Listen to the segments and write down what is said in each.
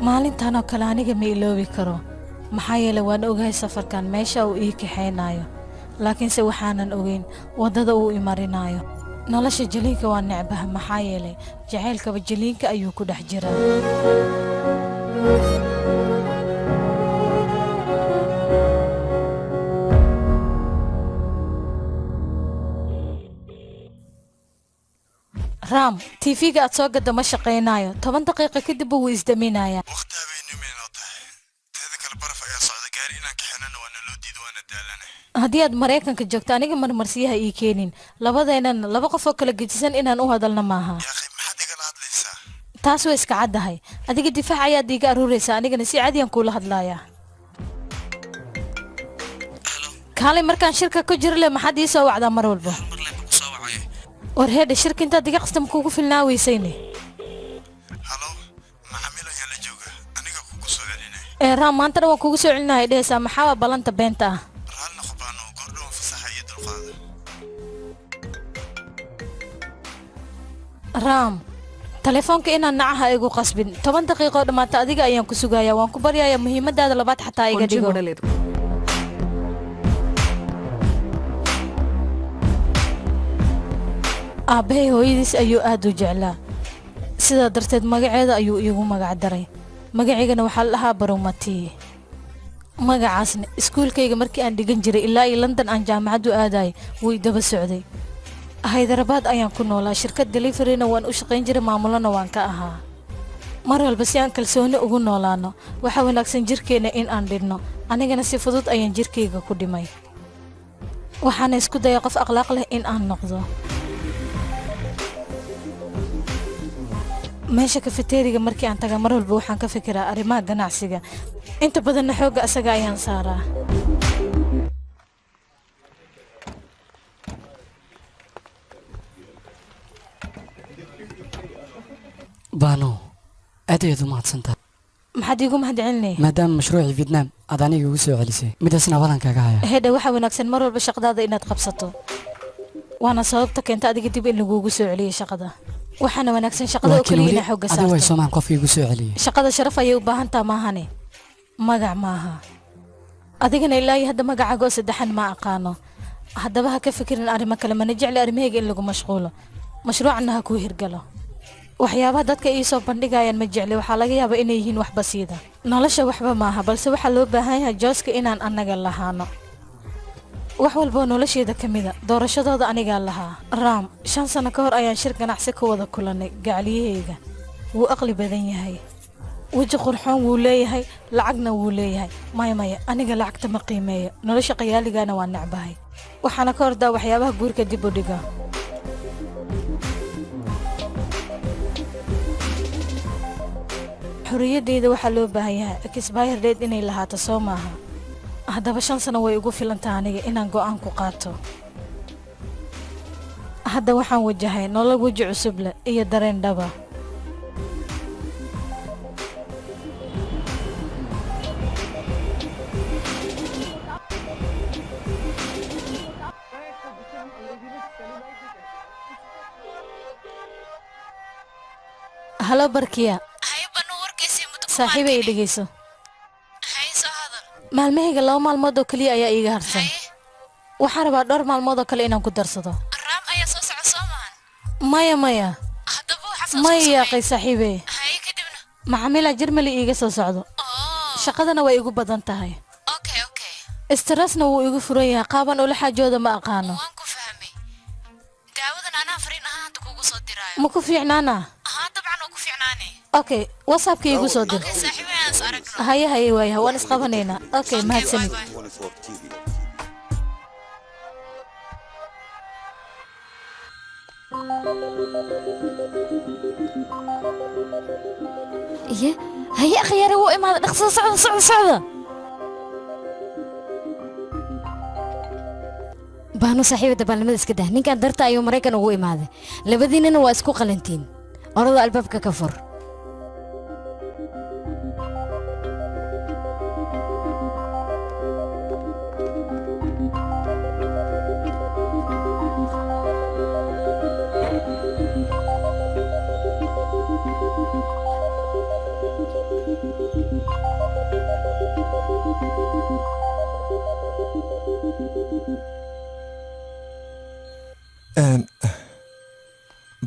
Maalintan oo kale aniga ma iloobi karo, maxaa yeelay waan ogahay safarkan meesha uu ii kaxaynayo, laakiinse waxaanan ogeyn waddada uu i marinayo. Nolosha jaliinka waa necbaha, maxaa yeelay jacaylkaba jaliinka ayuu ku dhex jiraa. Raam, tv-ga aad soo gadda ma shaqaynayo. 10 daqiiqo kadib wuu isdaminayaa. Waqti habeenimo tahay, teeda kale baraf ayaa socda, gaari inaan kaxinana waana loo diido, waana daalane. Haddii aad Maraykanka joogto, aniga marmarsiyaha ii keenin. Labadeennan laba qof oo kala gejisan inaan u hadalna maaha. Yaakhi, maxaad igala hadlaysaa? Taas way iska caddahay. Adiga difaac ayaad iiga aruuraysaa, anigana si cadiyaan kuula hadlayaa. Kaalay, markaan shirka ku jiro le maxaad ii soo wacdaa mar walba? War heedhe, shirka intaad iga qastam kuugu filnaa weysayne. Halo, macaamiil ayaa la jooga, aniga kugu soo celinay. Ee Raam, maanta dhan waan kugu soo celinaya dhehaysaa, maxaa waa ballanta beenta ah? Raalli noqo Baano, goordhowan fasaxa iyo dulqaada. Raam, telefoonka inaan nacaha igu qasbin. 10 daqiiqoo dhammaata adiga ayaan ku sugayaa, waan ku baryayaa, muhiimadaada labaad xataa iga కొంచెం dhigo. కూడా లేదు. Aabbahay hooyadiis ayuu aad u jeclaa, sidaa darteed magaceeda ayuu iigu magac daray. Magacaygana waxaa la dhahaa Barumatii. Magacaasna iskuulkayga markii aan dhigan jiray ilaa iyo London aan jaamacad u aadayay wuu i daba socday. Haydarabaad ayaan ku noolaa, shirkad deliveryna waan u shaqayn jiray, maamulona waan ka ahaa. Mar walba si aan kalsooni ugu noolaano, waxaa wanaagsan jirkeenna in aan dhidhno. Anigana si fudud ayaan jirkayga ku dhimay, waxaana isku daya qof akhlaaq leh in aan noqdo. Meesha kafeteriga markii aan taga, mar walba waxaan ka fikiraa arrimaha ganacsiga, inta badanna xoogga asaga ayaan saaraa. Baano, aad ayaad u mahadsantahay. Maxaad iigu mahadcelinaya? Maadaama mashruucii Vietnam aad aniga igu soo celisay, midaasna abalan kaaga haya. Hedha, waxaa wanaagsan mar walba shaqadaada inaad qabsato, waana sababta keenta adiga dib in lagugu soo celiyo shaqada. Waxaana wanaagsan shaqada oo laakiin keliya weli inaa xoogga adiga way saarto. soomaan qofkii igu soo celiyey. Shaqada sharaf ayay u baahan taha, maahane magac maaha. Adigana ilaa iyo hadda magacaaga oo saddexan ma aqaano. Haddaba ha ka fikirin arrimo kale, mana jecli arrimahayga in lagu mashquulo. Mashruucanna ha kuu hirgalo. Waxyaabaha dadka ii soo bandhigayaan ma jecli, waxaa laga yaabaa inay yihiin wax basiida. Nolosha waxba maaha, balse waxaa loo baahan yahay jooska inaan annaga lahaano. Wax walboo nolosheeda ka mida doorashadooda anigaa lahaa. Raam, 5 sano ka hor ayaan shir ganacsi ku wada kulannay. Gacliyahayga wuu aqli badan yahay, weji qurxoon wuu leeyahay, lacagna wuu leeyahay. Maya maya, aniga lacagta ma qiimeeyo, nolosha khayaaligana waa necbahay, waxaana ka hordaa waxyaabaha guurka dib u dhiga. Xorriyaddayda waxaa loo baahan yahay expire date inay lahaato, soo maaha? Haddaba 5 sano way igu filantaha aniga inaan go'aan ku qaato. Hadda waxaan wajahay nolol weji cusub leh iyo dareen dhaba. Halo Barkiya, saaxiibay, i dhegeyso. Maalmahayga 2 maalmood oo keliya ayaa iiga harsan. Waxaan rabaa dhowr maalmood oo kale inaan ku darsado. Maya maya maya, yaaqay saaxiibey, macaamiila Jermali iiga soo socdo, shaqadana way igu badan tahay, stressna wuu igu furan yahay, qaaban ula xaajooda ma aqaano. Ma ku fiicnaana? Okay, WhatsAppka iigu soo dir. Haye haye, waayaha, waan isqabanaynaa. Okay, mahadsanid. Iye haye, akhyaare, wuu imaaday, dhaqsada, socda socda socda. Baanu saaxiiba, dabaalnimada iska dah. Ninkan darta ayuu Maraykan ugu imaaday, labadiinana waa isku qalantiin. Orada albaabka ka fur.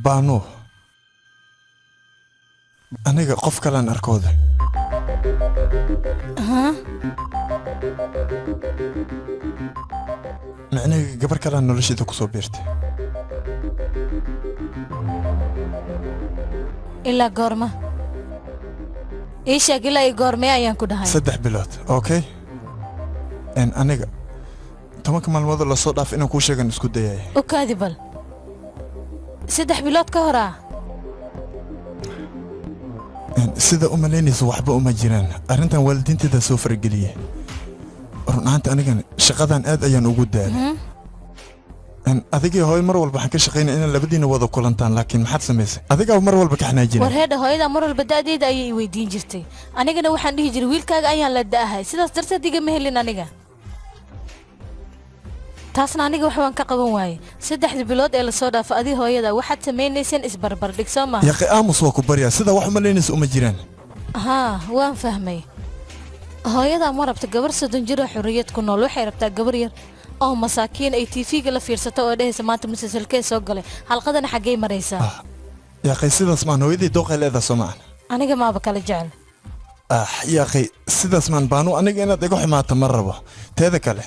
Baano, aniga qof kalaan arkooda. Micnahayga gabar kalaan nolosheeda ku soo biirtay. Ilaa goorma? Ii sheeg, ilaa iyo goormee ayaan ku dhahay? 3 bilood. Okay, aniga 10-ka maalmood oo lasoo dhaaf inaan kuu sheegan isku dayaya. U kaadi bal, 3 bilood ka horaa? Sida u malaynayso waxba uma jiraan. Arrintan waalidiinteeda soo farageliyey. Run ahaanta anigan shaqadan aad ayaan ugu daalay. Adigii hooyo mar walba waxaan ka shaqaynaya inaan labadiina wada kulantaan, laakiin maxaad samaysay? Adigaa mar walba ka xanaajinay. War heedha, hooyadaa mar walba da'deyda ayay i weydiin jirtay, anigana waxaan dhihi jiray wiilkaaga ayaan la da'ahay, sidaas darteed igama helin aniga. Taasna aniga wax waan ka qaban waayey. 3-da bilood ee lasoo dhaafo adi hooyada waxaad samaynayseen isbarbardhig, soo maha? Yaqi, aamus, waa ku baryaa. Sida wax u malaynaysa uma jiraan. Haa, waan fahmay. Hooyadaa ma rabta gabar 30 jir oo xorriyad ku nool. Waxay rabtaa gabar yar oo masaakiin ay TV-ga la fiirsato oo dhehaysa maanta musalsalkee soo galay, xalqadana xaggay maraysaa. Yaaqay, sidaas maan. Hooyadii dooqay leedaha, soo maahan? Aniga maaba kala jecel. Ah, yaaqay, sidaas maan. Baanu, aniga inaad iga xumaato ma rabo. Teeda kale,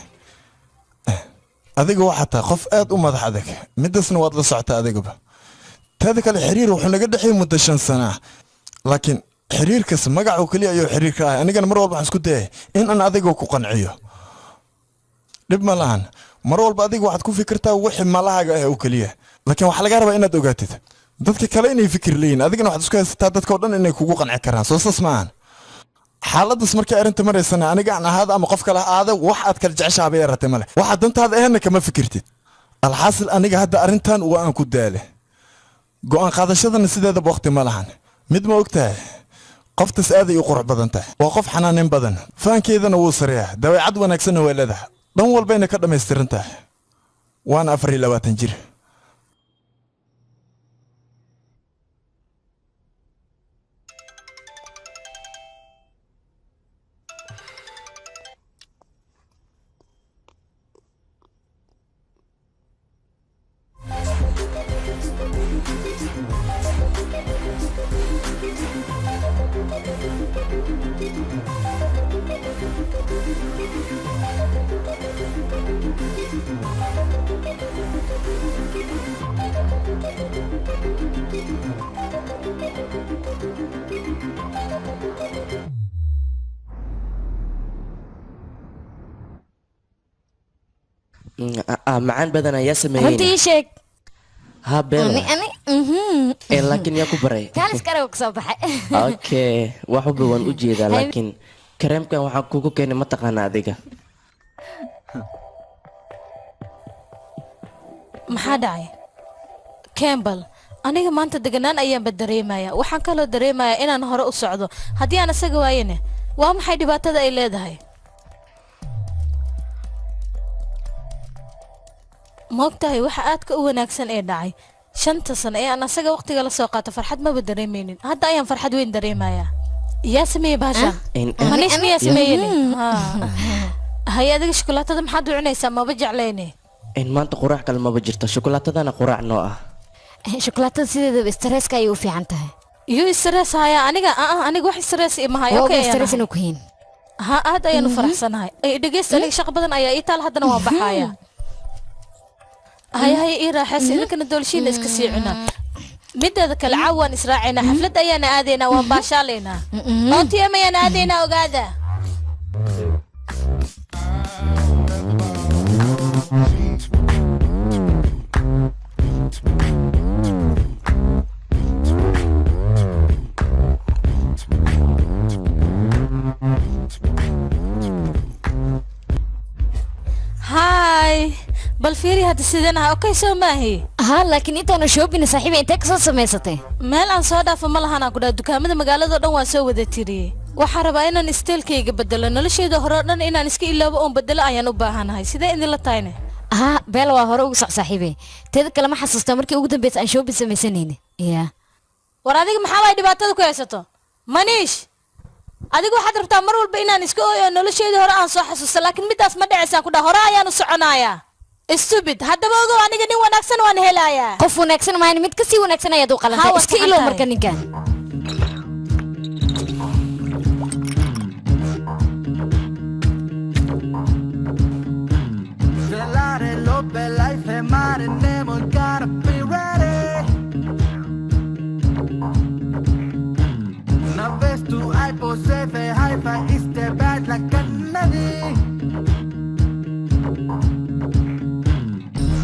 adiga waxaa tahay qof aad u madax adag, midasna waad la socotaa adigaba. Teeda kale, xiriir wuxuu naga dhexeeyey muddo 5 sana ah, laakiin xiriirkaas magac oo keliya ayuu xiriirka ahay. Anigana mar walba waxaan isku dayay in aan adiga ku qanciyo. Dhib ma lahan, mar walba adiga waxaad ku fikirtaa wixii malahaaga ah oo keliya, laakiin waxaa laga rabaa inaad ogaatid dadka kale inay fikir leeyihin. Adigana waxaad isku haysataa dadka oo dhan inay kugu qanci karaan, soo saas ma ahan? Xaaladaas markay arrinta maraysana, aniga aan ahaada ama qof kale ha ahaada, wax aad kala jeceshaha bay yaratay male. Waxaad dantaada aheenna kama fikirtid. Alxaasil, aniga hadda arrintan waa aan ku daale. Go'aan qaadashadana sideedaba waqti ma lahan. Mid ma og tahay? Qoftas aaday u qurux badan tahay, waa qof xanaanin badan, fahankeedana wuu sareeyaa, dabeecad wanaagsanna waa leedahay, dhan walbayna ka dhammaystiran tahay, waana 24 jir. Macaan badan ayaa Runtii sameeyey. ii sheeg. Ha, Bella. Ani ani mhm. Ee, laakiin yaa ku baray? Kaalis karaw ka soo baxay. Okay, wax walba waan u jeedaa, Hay- laakiin kareemkan waxaan kugu keenay ma taqaana adiga? Maxaa dhacay, Campbell? Aniga maanta deganaan ayaanba dareemaya. Waxaan kaloo dareemayaa inaan hore u socdo. Haddii aan isaga waayane, waa maxay dhibaatada ay leedahay? Ma ogtahay waxa aadka u wanaagsan ee dhacay? 5-ta sano ee aan asaga waqtiga la soo qaato farxad maba dareemaynin. Hadda ayaan farxad weyn dareemayaa. Yaa sameeyey bahasha? Manish miyaa sameeyey? Hay, adiga shukulaatada maxaad u cunaysaa? Maba jeclayne. In maanta quraac kale maba jirto, shukulaatadana quraac noo ah. Shukulaatada sideedaba stresska ayay u fiican tahay. Iyo stress haya aniga? Aniga wax stress ima hayo. Waa okay ogaa ayaan stress ahay. inuu ku hayn. Ha, aad ayaan u faraxsanahay. Ay, dhegeysta, aniga shaqo badan ayaa ii taal, haddana waan baxaaya. Hay hay, ii raaxaysa. Idinkana doolshiina iska sii cunaa. Mideeda kale, caawa waan israacaynaa, xaflad ayaana aadaynaa, waan baashaalaynaa, OTM ayaan aadaynaa, ogaada. Hay, bal fiiri hadda sideen ahay. Okay, soo maahi? Ha, laakiin intaanu shoobina, saaxiiba, intee kasoo samaysatay? Meel aan soo dhaafo ma lahan aan ku dhaha. Dukaamada magaalada dhan waan soo wada tiriyey. Waxaan rabaa inaan isteelkayga bedelo. Noloshayda hore oo dhan inaan iska iloobo oon bedelo ayaan u baahanahay. Sidee idinla tahayne? Ha, Beel, waa hore ugu soc, saaxiibe. Teeda kale, ma xasuustaa markii ugu dambeysay aan shoobin samaysanayni ya? War adiga, maxaa waay dhibaatada ku haysato? Maniish, adiga waxaad rabtaa mar walba inaan iska ooyo oo nolosheedii hore aan soo xasuusto, laakiin midaas ma dhacaysaan ku dhaha. Hore ayaan u soconayaa. Stupid haddaba ogow aniga nin wanaagsan waan helayaa. Qof wanaagsan maahan, mid kasii wanaagsan ayaad u qalantaa. Iska ilow marka ninkan.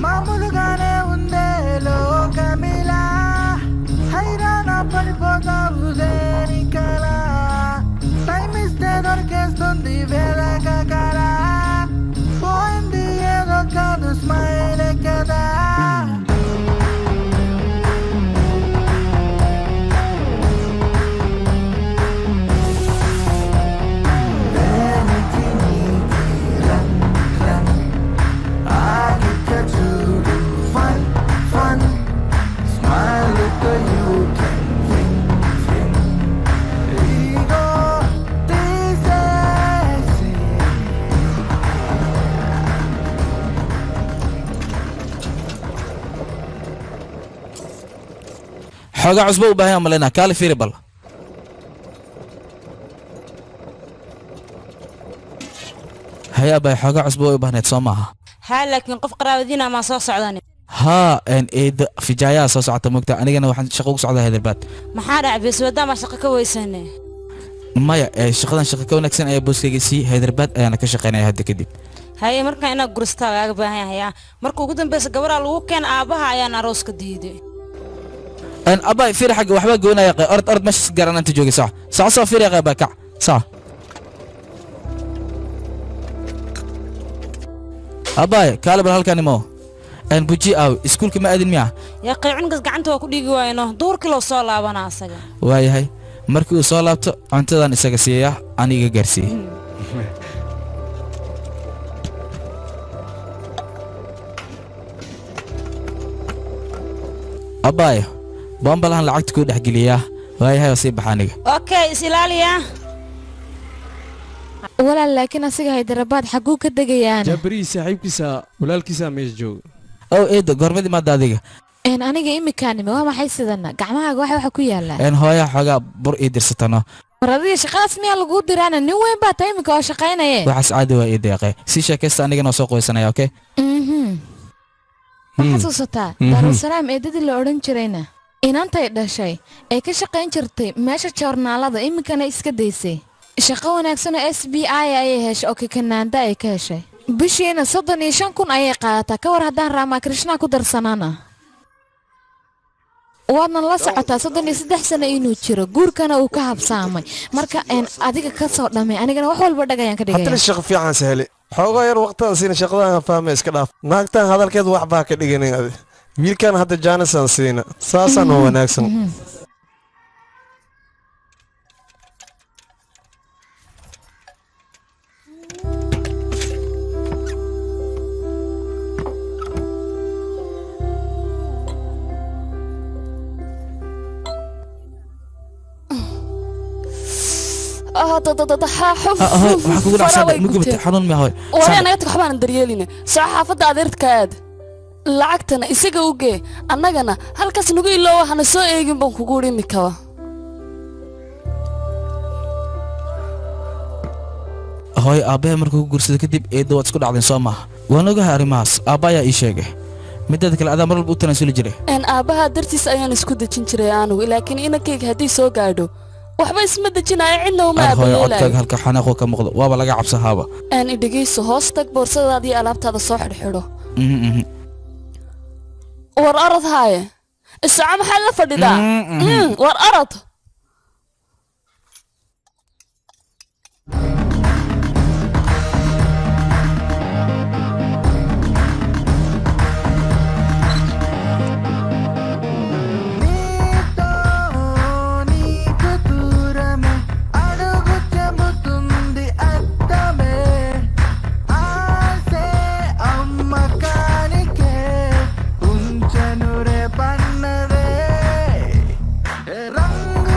మామూలుగానే ఉందే లోకమిలా హైరాణ పడిపోతావు దేనికలా టైం ఇస్తే దొరికేస్తుంది వేళకలా పోయింది ఏదో కాదు స్మైల్ కదా. Xoogaa cusbo u baahan malaynaa kaali fiiri bal. Haya bay xoogaa cusbo u baahneed soo maaha? Haa, laakiin qof qaraabadiina ma soo socdaan. Haa, een eed fijaayaa soo socota mugta, anigana waxaan shaqo ugu socdaa Hyderabad. Maxaa dhacay beeswada ma shaqo ka weysane? Maya, shaqadan shaqo ka wanaagsan ayaa booskayga sii Hyderabad ayaana ka shaqaynaya hadda kadib. Haye, markaan inaad guristaa lagaaga baahan yahay. Marka ugu dambeysa gabaraa lagu keen aabaha ayaan arooska diiday. Een abay fiiri xagga waxba goynaya ord ord meesha garan inta joogay sax sax soo fiiri qeyb kac sax. Abay kaale bal halkan imo. Een buji aw iskuulka ma aadin miya? Yaa qey cunugas gacanta waa ku dhiigi waayno duurkii loo soo laabanaa asaga. Waayahay, markii uu soo laabto cuntadan isaga siiyaya aniga gaarsiiyey. Abay bombalahan lacagta ku dhex geliyaa. Waayahay, waa sii baxa aniga. Okay, is ilaaliya. Walaal, laakiin asiga Hyderabad xaguu ka degayaana? Jabrii saaxiibkiisa walaalkiisa meesha jooga. Ow eedo, goormadii maada adiga? Een aniga imikaanime. Waa maxay sidana gacmahaaga waxa ku yaala? Een hooya xoogaa bur ii dirsatano. War adiga shaqadaas miyaa laguu diraana? Nin weyn baa tahay imika oo shaqaynaye. Waxaas caadi waa ii deeqay. Sii sheekaysta, anigana waa soo qoysanaya. Okay. Ma xasuusataa Daarusalaam eedadii la odhan jirayna inantay dhashay ee ka shaqayn jirtay meesha joornaalada, iminkana iska daysay? Shaqo wanaagsan oo SBI ayay heshay oo kikanaanda ay ka heshay. Bishiina 35,000 ayay qaadataa. Ka war haddaan Ramakrishna ku darsanaana? Waadna la socotaa 33 sano inuu jiro, guurkana uu ka habsaamay. Marka een adiga ka soo dhamay, anigana wax walba dhagayaan ka dhigaya. Haddana shaqo fiican sahli xoogaa yar waqtidan siina shaqadan fahmay. Iska dhaaf naagtan hadalkeed, waxbaa ka dhiganin adi. Wiilkan hadda jaanisan siina, saasaan oo wanaagsan. Ahoy, waxaa kugu dhacsan ma gubatay? Xanuun miya, hoy? Waree naga tag, waxbaanan daryeeline. Soco xaafadda adeertka aad, lacagtana isaga u gee, annagana halkaas nagu iloowa, hana soo eegin baan kugu idhi imikaba. Hooy, aabbahay markuu ku guursado kadib eedda waad isku dhacdeen soo maaha? Waan ogahay arrimahaas, aabba ayaa ii sheegay. Mideeda kale adaa mar walba u tanaasuli jiray. Een aabbaha dartiis ayaan isku dejin jiray anugu, laakiin inankayga haddii soo gaadho waxba isma dejinayo, cidna uma Ar hooyo, codkaaga aabayeelayo. Halka xanaaqoo ka muuqdo waaba laga cabsahaaba. Een idhegeyso, hoos tag, boorsadaada iyo alaabtaada soo xidhxidho. War orod haaye, isaca maxaad la fadhidaa? War orod. నీతో నీకు దూరమే అడుగు చెబుతుంది అద్దమే ఆసే అమ్మకానికే ఉంచను రేపన్నదే రంగు.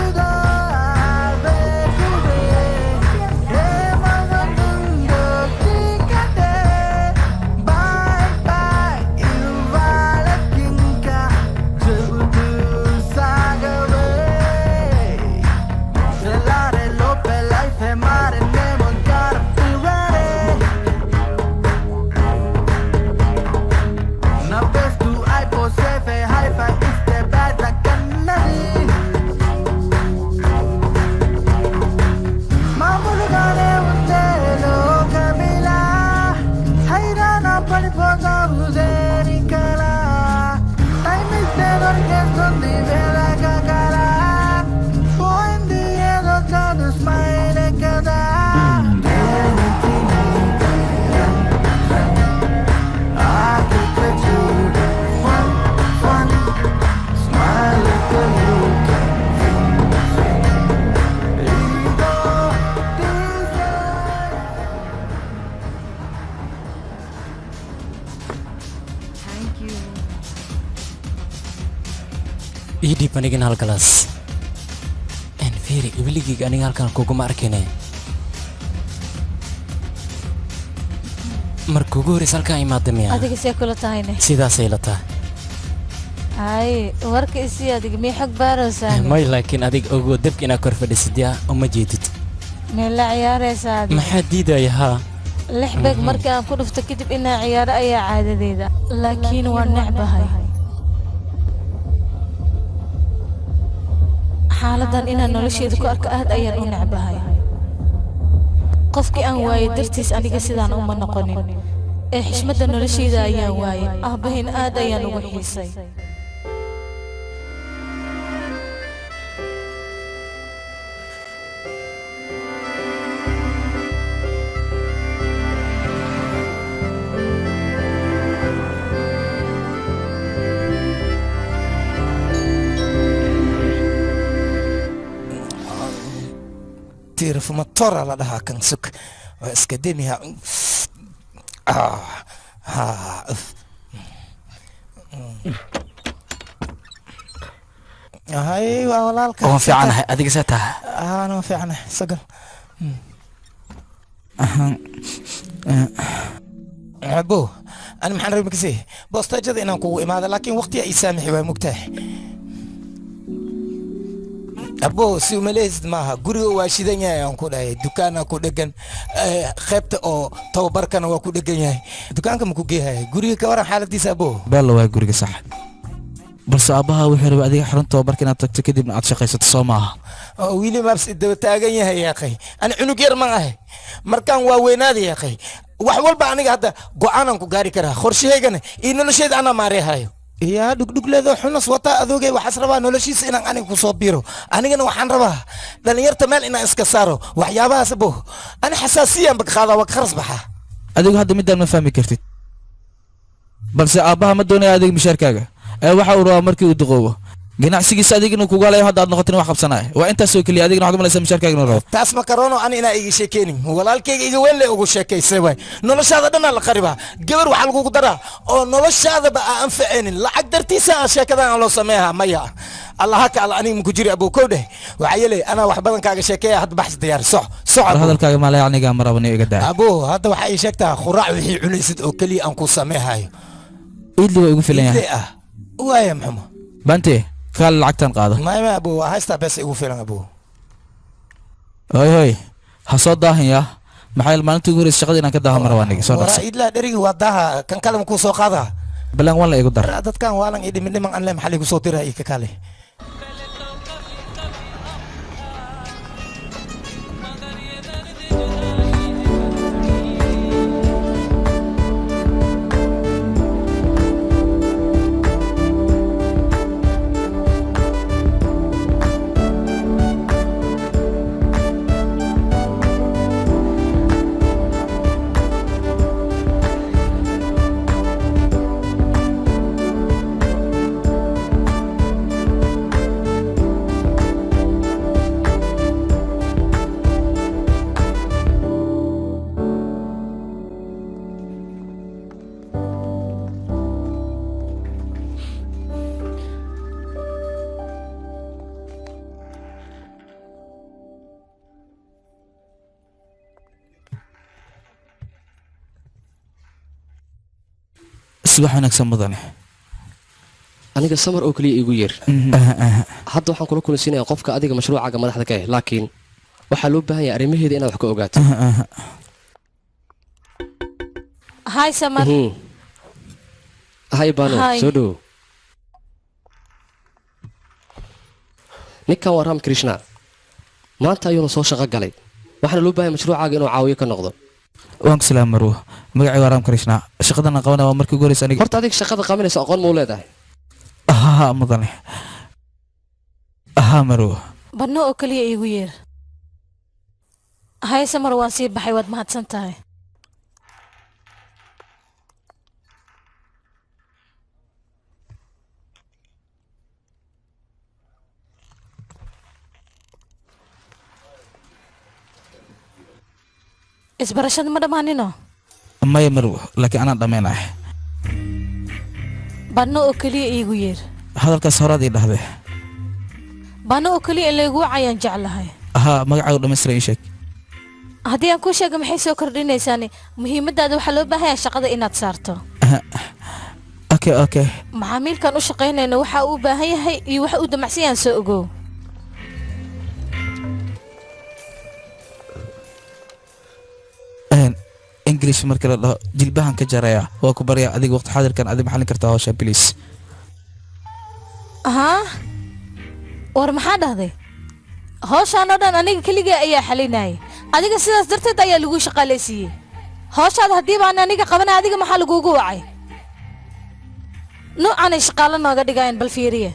Ii dhiib anigana hal galaas. Fiiri, weligeyga aniga halkan kuguma arkine. Marka ugu horreysa halkaan imaada miyaa? Adiga see kula tahayne? Sidaasay la tahay. Ay, warka isii adiga mii xog baaraysaa? May, laakiin adiga ogo dabka inaad kor fadhisid yaa uma jeedid. Meel la ciyaaraysaa adiga? Maxaa diidaya haa? 6 beeg markii aan ku dhufto kadib inaan ciyaaro ayaa caadadeyda, laakiin waan necbahay xaaladan inaan nolosheeda ku arko, aad ayaan u necbahay. Qofkii aan waayay dartiis aniga sidaan uma noqonin ee xishmadda nolosheyda ayaan waayay. Aabbahin aad ayaan ugu xiisay. Tiirfumatora la dhahaa kan sug waa iska demiha. Hay, waa walaalka. Waan fiicanahay, adiga see tahay? Ana waan fiicanahay, sagal abo. Ani maxaan rabay makasii boostajada inaan kugu imaado, laakiin waqtiga ii saamixi waay, mugtahay abo. Si umaleysid maaha, guriga waa shidan yahay aan ku dhahay. Dukaana ku dhegan, qaybta oo tababarkana waa ku dhegan yahay. Dukaanka ma ku geehay? Guriga ka waran xaaladiisa abo? Beella waa guriga sax, balse aabbaha wuxuu rabay adiga xarunta tababarka inaad tagto kadibna aad shaqaysato, soo maaha? Wiili maabs daba taagan yahay yaaqay. Ani cunug yar ma ahay, markaan waa weynaaday yaaqay. Wax walba aniga hadda go'aanaan ku gaari karaa, qorshahaygana iyo noloshayda anaa maareehayo. Yaa dhugdhugleedo xunas wataa adoogay, waxaas rabaa noloshiisa inaan aniga kusoo biiro. Anigana waxaan rabaa dhalinyarta meel inaan iska saaro waxyaabahaas abo. Ani xasaasiyaan baka qaadaa, waa kharas baxaa. Adigu hadda midaan ma fahmi kartid, balse aabbaha ma doonaya adiga mishaarkaaga ee waxa uu rabaa markii uu duqoobo ganacsigiisa adiga inuu kugu halayo. Hadda aad noqotin wax qabsanaya waa intaasoo keliya. Adigana waxaad u malaysaa mishaarkaaga inuu rabo. Taas makarono ani inaa iga sheekeynin, walaalkayga iga weyn le ugu sheekaysay waay. Noloshaada dhanaa la qaribaa, gabar waxaa lagugu daraa oo noloshaadaba aa anfacaynin lacag dartiisa. Aa sheekadan aan loo sameeyaa maya. Allah ka alla, aniga maku jiri abuu kow dheh. Waxaa yeelay anaa wax badan kaaga sheekeeya. Hadda baxs diyaar, soc soc. War hadalkaaga maalay, aniga ma rabo iga daa. Abuu, hadda waxaa ii sheegtaa khuraac wixii cunaysid oo keliya aan ku sameehayo. Iidli waa igu filan yahay. Iidli ah waaya maxuma. Bante, kaal lacagtan qaado. Maya maya abuu, waa haystaa bees igu filan abuu. Hoy hoy, ha soo daahin yaa. Maxaa yeele maalintii ugu horreysay shaqada inaan ka daaho maraba aniga. Soo waraa dhaqso. Idlaa dherigi waa daaha, kan kale makuu soo qaadaa? Balan waan la igu dar. Dadkan waalan ii dhimin dhiman anle, maxaa liigu soo diraa ii ka kale? Subax wanaagsan mudane. Aniga Samar oo kaliya iigu yeer. Hadda waxaan kula kulansiinayaa qofka adiga mashruucaaga madaxda ka ah, laakiin waxaa loo baahan yahay arrimaheeda inaad wax ka ogaato. Hay Samar. Hay Bano. Hi. Soo dhowow. Ninkan waa Ram Krishna, maanta ayuuna soo shaqo galay, waxaana loo baahan yahay mashruucaaga inuu caawiyo ka noqdo. Waan ku salaam marwo, magacay waa Ram Krishna. Shaqadan aan qabanaya waa markii ugu horreysay aniga. Horta adiga shaqada qabanaysa aqoon ma u leedahay? Haa mudane, haa marwo. Badno oo kaliya iigu yeer. Hay Samar, waan sii baxay, waad mahadsan tahay. Isbarashada ma dhammaanino? Maya marwo, laakiin anaan dhammaynaya. Badno oo kaliya iigu yeer. Hadalkaas horaad ii dhahday. Baano oo kaliya in laygu wacayaan jeclahay. Haa, magacaagu dhammaystiran ii sheeg. Haddii aan kuu sheego maxay soo kordhinaysaani? Muhiimadaada waxaa loo baahan yahay shaqada inaad saarto. Okay okay. Macaamiilkan u shaqaynayna waxa uu u baahan yahay iyo waxa uu damacsan yahay soo ogow. English marka la dhaho jilbahan ka jaraya waa ku baryaa adiga waqti xaadirkan adiga maxalin kartaa hawsha please. Haa, war maxaa dhahday? Hawshaan oo dhan aniga keligaa ayaa xalinayay. Adiga sidaas darteed ayaa lagu shaqaalaysiiyey. Hawshaada haddii baan aniga qabanay adiga maxaa laguugu wacay? Noocanay shaqaalo nooga dhigayaan bal fiiriya.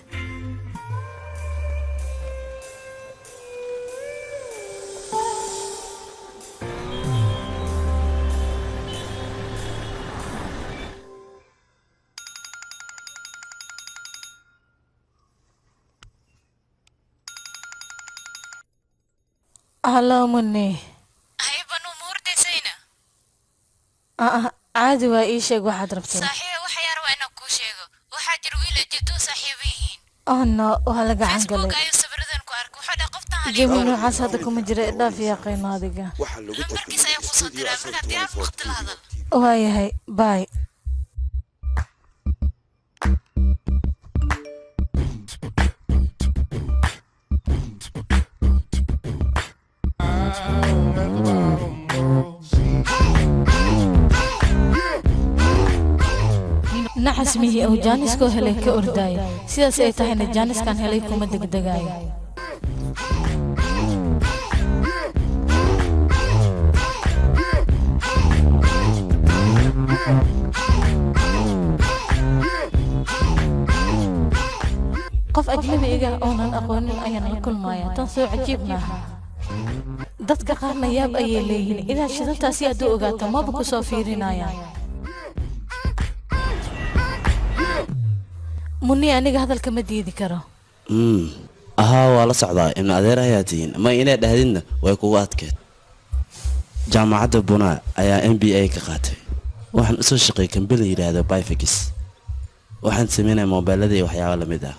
Hello Munni. Haybanu muurdisayna. Caadi waa, ii sheeg waxaad rabto. Saaxiiba, waxa yar waa inaan kuu sheego. Waxaa jira wiil ajito saaxiibo yihiin. Oh no, waa la gacan Facebook galay. Ayuu sawiradan ku arkay. Wuxuu dhahay qoftan hal Jawi noocaas hadda kuma jira, idhaaf yaqiino adiga. Lambarkiisa ayaa kuu soo diraa markaa diyaar waqti la hadal. Waayahay, bye. Naxas mihi oo jaaniskoo helay ka ordaayo. Sidaas ay tahayna jaaniskan helay kuma degdegaayo. Qof ajnabi iga oonan aqoonin ayaan la kulmaya, tan soo cajiib maaha. Dadka qaarna yaab ayay leeyihiin inaad shidantaasi hadduu ogaato maba ku soo fiirinayaan. Munni, aniga hadalka ma diidi karo. Ahaa, waa la socdaa ibna adeer ayaa tihiin ma inay dhahdidna way kugu adkeed. Jaamacadda Bunaa ayaa MBA ka qaatay. Waxaan usoo shaqeeyay kambani yidhaahdo Bifix. Waxaan sameynaya moobeelada iyo waxyaabo la mid ah.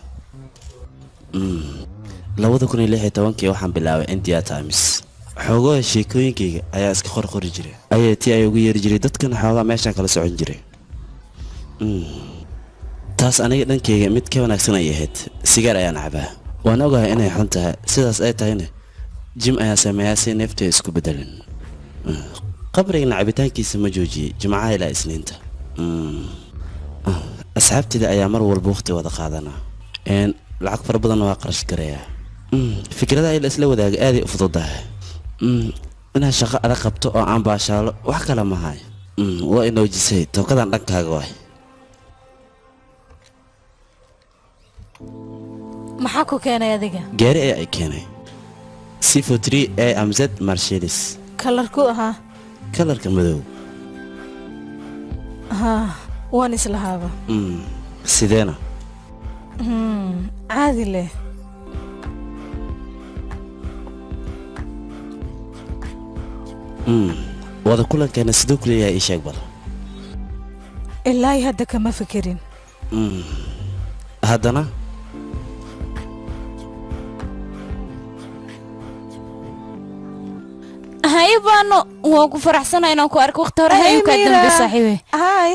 2016-kii waxaan bilaabay India Times. Xoogooda sheekooyinkayga ayaa iska qorqori jiray, ayay tii ay ugu yeeri jiray dadkan xoogaa meeshaan kala socon jiray. Taas aniga dhankayga mid ka wanaagsan ay ahayd. Sigaar ayaan cabaa, waan ogahay inay xun tahay, sidaas ay tahayna jim ayaa sameeyaa si neeftay isku bedelin. Qabrigana cabitaankiisa ma joojiyey jimcaha ilaa isniinta. Asxaabtayda ayaa mar walba waqti wada qaadanaa. Lacag fara badanna waa qarash garayaa. Fikradaha ila isla wadaaga aaday u fududahay. Inaad shaqo adag qabto oo aan baashaalo wax kale mahay. Waa inoojisay tookadan dhankaaga waay. Maxaa ku keenay adiga? Gaari ayaa i keenay, C43 AMZ Mercedes. Kalarku ahaa? Kalarka madow. Haa, waan islahaaba. Sideena? Caadi leh. Wada kulankeena siduu ku leeyahay, ii sheeg bal. Ilaa hadda kama fikirin. Haddana Haybano, waan ku faraxsanahay inaan ku arko. Waqti hore Hey, ayuu kaa Mira. dambe saaxiibe. Hi,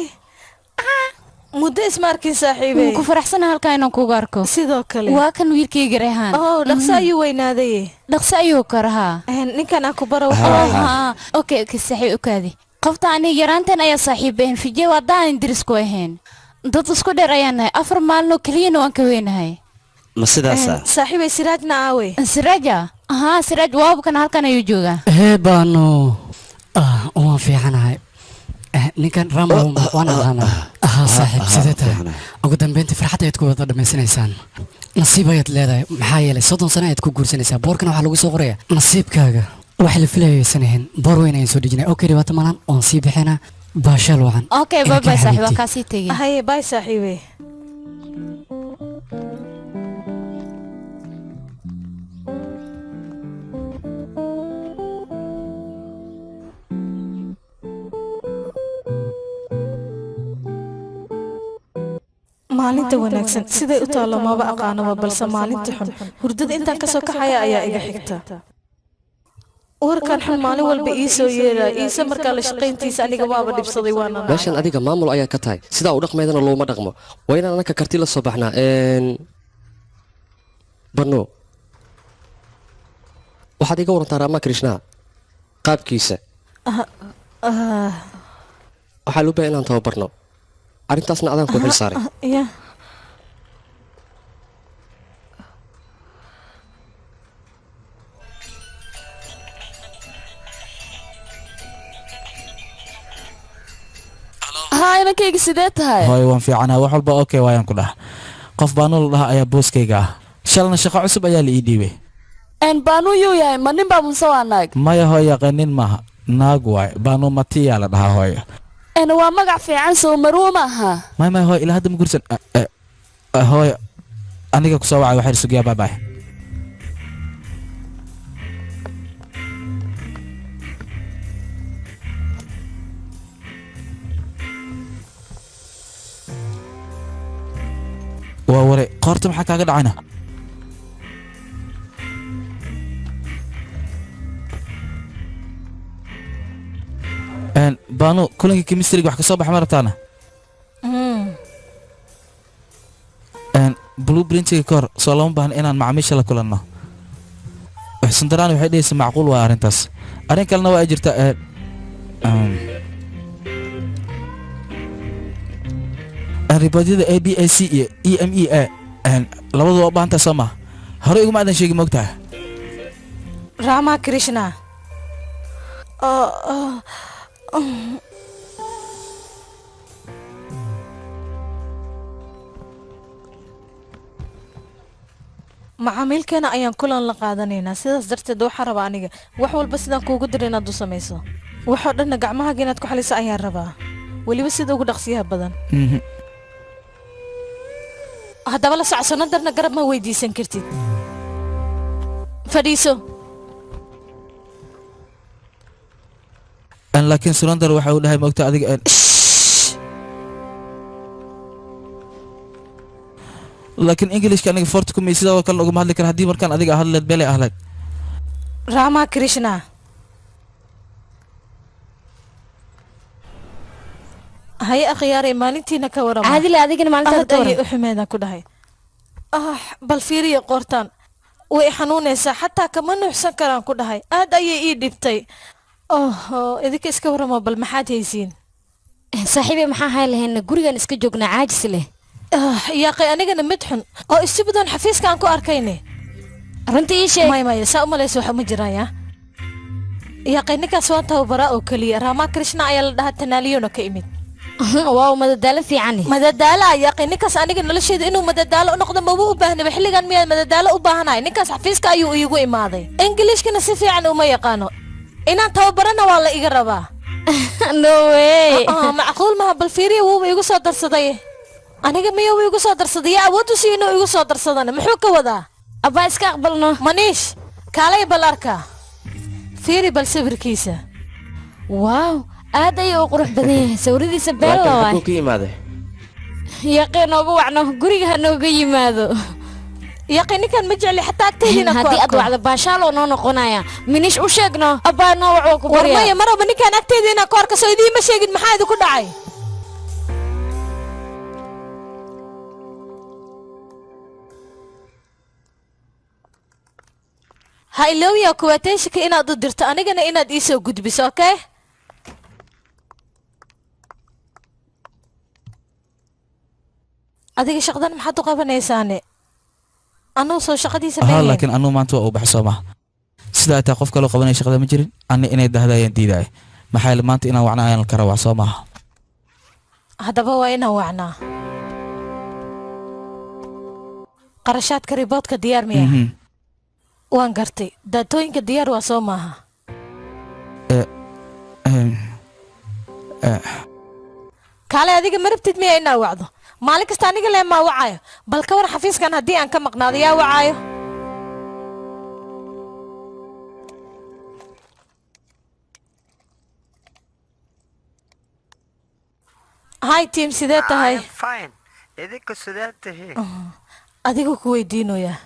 muddo isma arkin saaxiibey. Waan ku faraxsanahay halkaa inaan kugu arko. Sidoo kale. Waa kan wiilkayga Rehaan. Oh, dhaqso ayuu weynaaday. Dhaqso ayuu korahaa. Ninkan aan ku baro. Waxa okay okay saaxiib, ukaadi. Qofta aniga yaraantan ayaa saaxiib ahayn. Fijee waa daan diris ku ahayn, dad isku dheer ayaan nahay, 4 maalin oo keliyana waan ka weynahay. Ma sidaasa? Saaxiibay, Siraajna aawey? Siraaja, haa, Siraaj waabkan halkan ayuu joogaa. Hee baano, waan fiicanahay. Ninkan Ramo waan aqaanaa. Ahaa saaxiib, sidee tahay? Ugu dambeyntii farxad ayaad ku wada dhammaysanaysaan. Nasiib ayaad leedahay, maxaa yeelay 30 sano ayaad ku guursanaysaa. Boorkana waxaa lagu soo qorayaa nasiibkaaga. Wax la filayo aysan ahayn. Boor weyn ayaan soo dejinay. Okay, dhibaato malan, waan sii bixinaa. Baashaal wacan. Okay, Ina bye bye keen saaxiib, waan xabiibtii. kaasii tegey. Haye, bye saaxiibey. Maalinta wanaagsan siday u taalo maba aqaanaba, balse maalinta xun hurdada intaan kasoo kaxaya ayaa iga xigta. Warkan xun maalin walba ii soo yeeraya, iise markaa la shaqayntiisa aniga waaba dhibsaday waana nacay. Meeshan adiga maamul ayaa ka tahay, sidaa u dhaqmaydana looma dhaqmo. Waa inaan anaka karti la soo baxnaa. Bano, waxaad iga warantaa Rama Krishna qaabkiisa. Waxaa loo baahan inaan tababarno, arrintaasna adaan ku xil saaray. Ya Haa, inankayga, sidee tahay? Hooyo, waan fiicanaha, wax walba okay waayaan ku dhaha. Qof baanu la dhaha ayaa booskayga ah, shalna shaqo cusub ayaa la ii dhiibay. Baanu yuu yahay? Ma nin baa muse waa naag? Maya hooyo, yaqaanin maaha, naag waay. Baanu matiyaa la dhahaa hooyo. Waa magac fiican, soo marwo ma aha? Maya maya hooyo, ilaa hadda ma guursan. Hooyo, aniga kusoo wacay, waxaan sugiyaa. Bye bye. Waa ware, qoorta maxaa kaaga dhacayna? Baanu, kulankii chemistryga wax ka soo baxa ma rabtaana? Blueprintiga ka hor soo lama baahna inaan macaamiisha la kulanno. Sandaraan waxay dhehaysa macquul waa arrintaas. Arrin kalena waa ay jirtaa. Riboodyada A B A C iyo E M E A labadu waa u baahantaa soo maha? Hore iguma aadan sheegin, moogtaha. Rama Krishna. Oh, oh. Macaamiilkeena ayaan kulan la qaadanaynaa, sidaas darteed waxaa rabaa aniga wax walba sidaan kuugu diro inaad u samayso. Waxoo dhanna gacmahaaga inaad ku xaliso ayaan rabaa, weliba sida ugu dhaqsiyaha badan. Haddaba la socodsano, darna garab ma weydiisan kartid. Fadhiiso. Laakiin Surandar waxa uu dhahay, moogta adiga laakiin Englishka aniga forta kumay sidoo kale uguma hadli kara. Haddii markaan adiga hadleed beelay ahleed. Rama Krishna, haye akhyaaray, maalintiina ka warama. Caadile, adigana maalintaada Aad ka waran. Ayay u xumeedaan ku dhahay. Bal fiiriya qoortaan, way xanuunaysaa, xataa kama nuuxsan karaan ku dhahay, aad ayay ii dhibtay. Oh, idinka iska warama bal, maxaad haysiin? Saaxiibe, maxaa hay lahayna, gurigan iska joognaa, caajis leh. Yaaqay, anigana mid xun oo isi badan xafiiska aan ku arkayne. Runtii ii sheeg. Maya maya, saa u malaysa waxa ma jiraan. Yaa yaaqay, ninkaas waan tababaraa oo keliya. Rama Krishna ayaa la dhahaa, tanaaliyona ka imid. Waaw, madadaalo fiican. Madadaalo yaaqay, ninkaas aniga nolosheeda inuu madadaalo u noqdo maba u baahnaba. Xilligan miyaan madadaalo u baahanahay? Ninkaas xafiiska ayuu iigu imaaday, Ingiliishkana si fiican uma yaqaano, inaan tababarana waa la iga rabaa. No way. Macquul maha, bal fiiriya, wuuba igu soo darsaday. Aniga miyuu igu soo darsaday? Yaa awood u siiyo inuu igu soo darsadana? Muxuu ka wadaa? Abaa, iska aqbalno. Maniish, kaalay bal arka, fiiri bal sawirkiisa. Waaw, aad ayuu u qurux badan yahay sawiradiisa, beella Laakiin waay. xaguu ka yimaaday? Yaqee, noogu wacno guriga, ha nooga yimaado. Yaqee, ninkan ma jecli xataa agtayda inaan ku Haddii aad arko. wacdo baashaaloo noo noqonaya. Minish, u sheegno, abbaa, noo wac, waa ku War baryaa. maya, maraba ninkaan agtayda inaan ku arko. Soo idiinma sheegin? Maxaa idinku dhacay? Ha iloowiya kuwaateenshika inaad u dirto, anigana inaad ii soo gudbiso, okay? Adiga shaqadan maxaad u qabanaysaane? Anuu soo shaqadiisa Haa. ma ahayn. Laakiin anuu maanta waa uu baxay soo maha? Sidaa taa qof kaloo qabanaya shaqada ma jirin. Ani inay dahda ayaan diidaya, maxaa yeele maanta inaan wacna ayaan ka rabaa soo maaha? Haddaba waa inaan wacnaa. Qarashaadka riboodka diyaar miya? Waan gartay. Daatooyinka diyaar waa soo maaha? Kaale, adiga ma rabtid miya inaa wacdo? Maalin kasta aniga lee maa wacayo. Bal ka war xafiiskan haddii aan ka maqnaado, yaa wacaayo? Hi team, sidee tahay? I am fine. Idinka sidee tihiin? Adigu ku weydiinoyaa.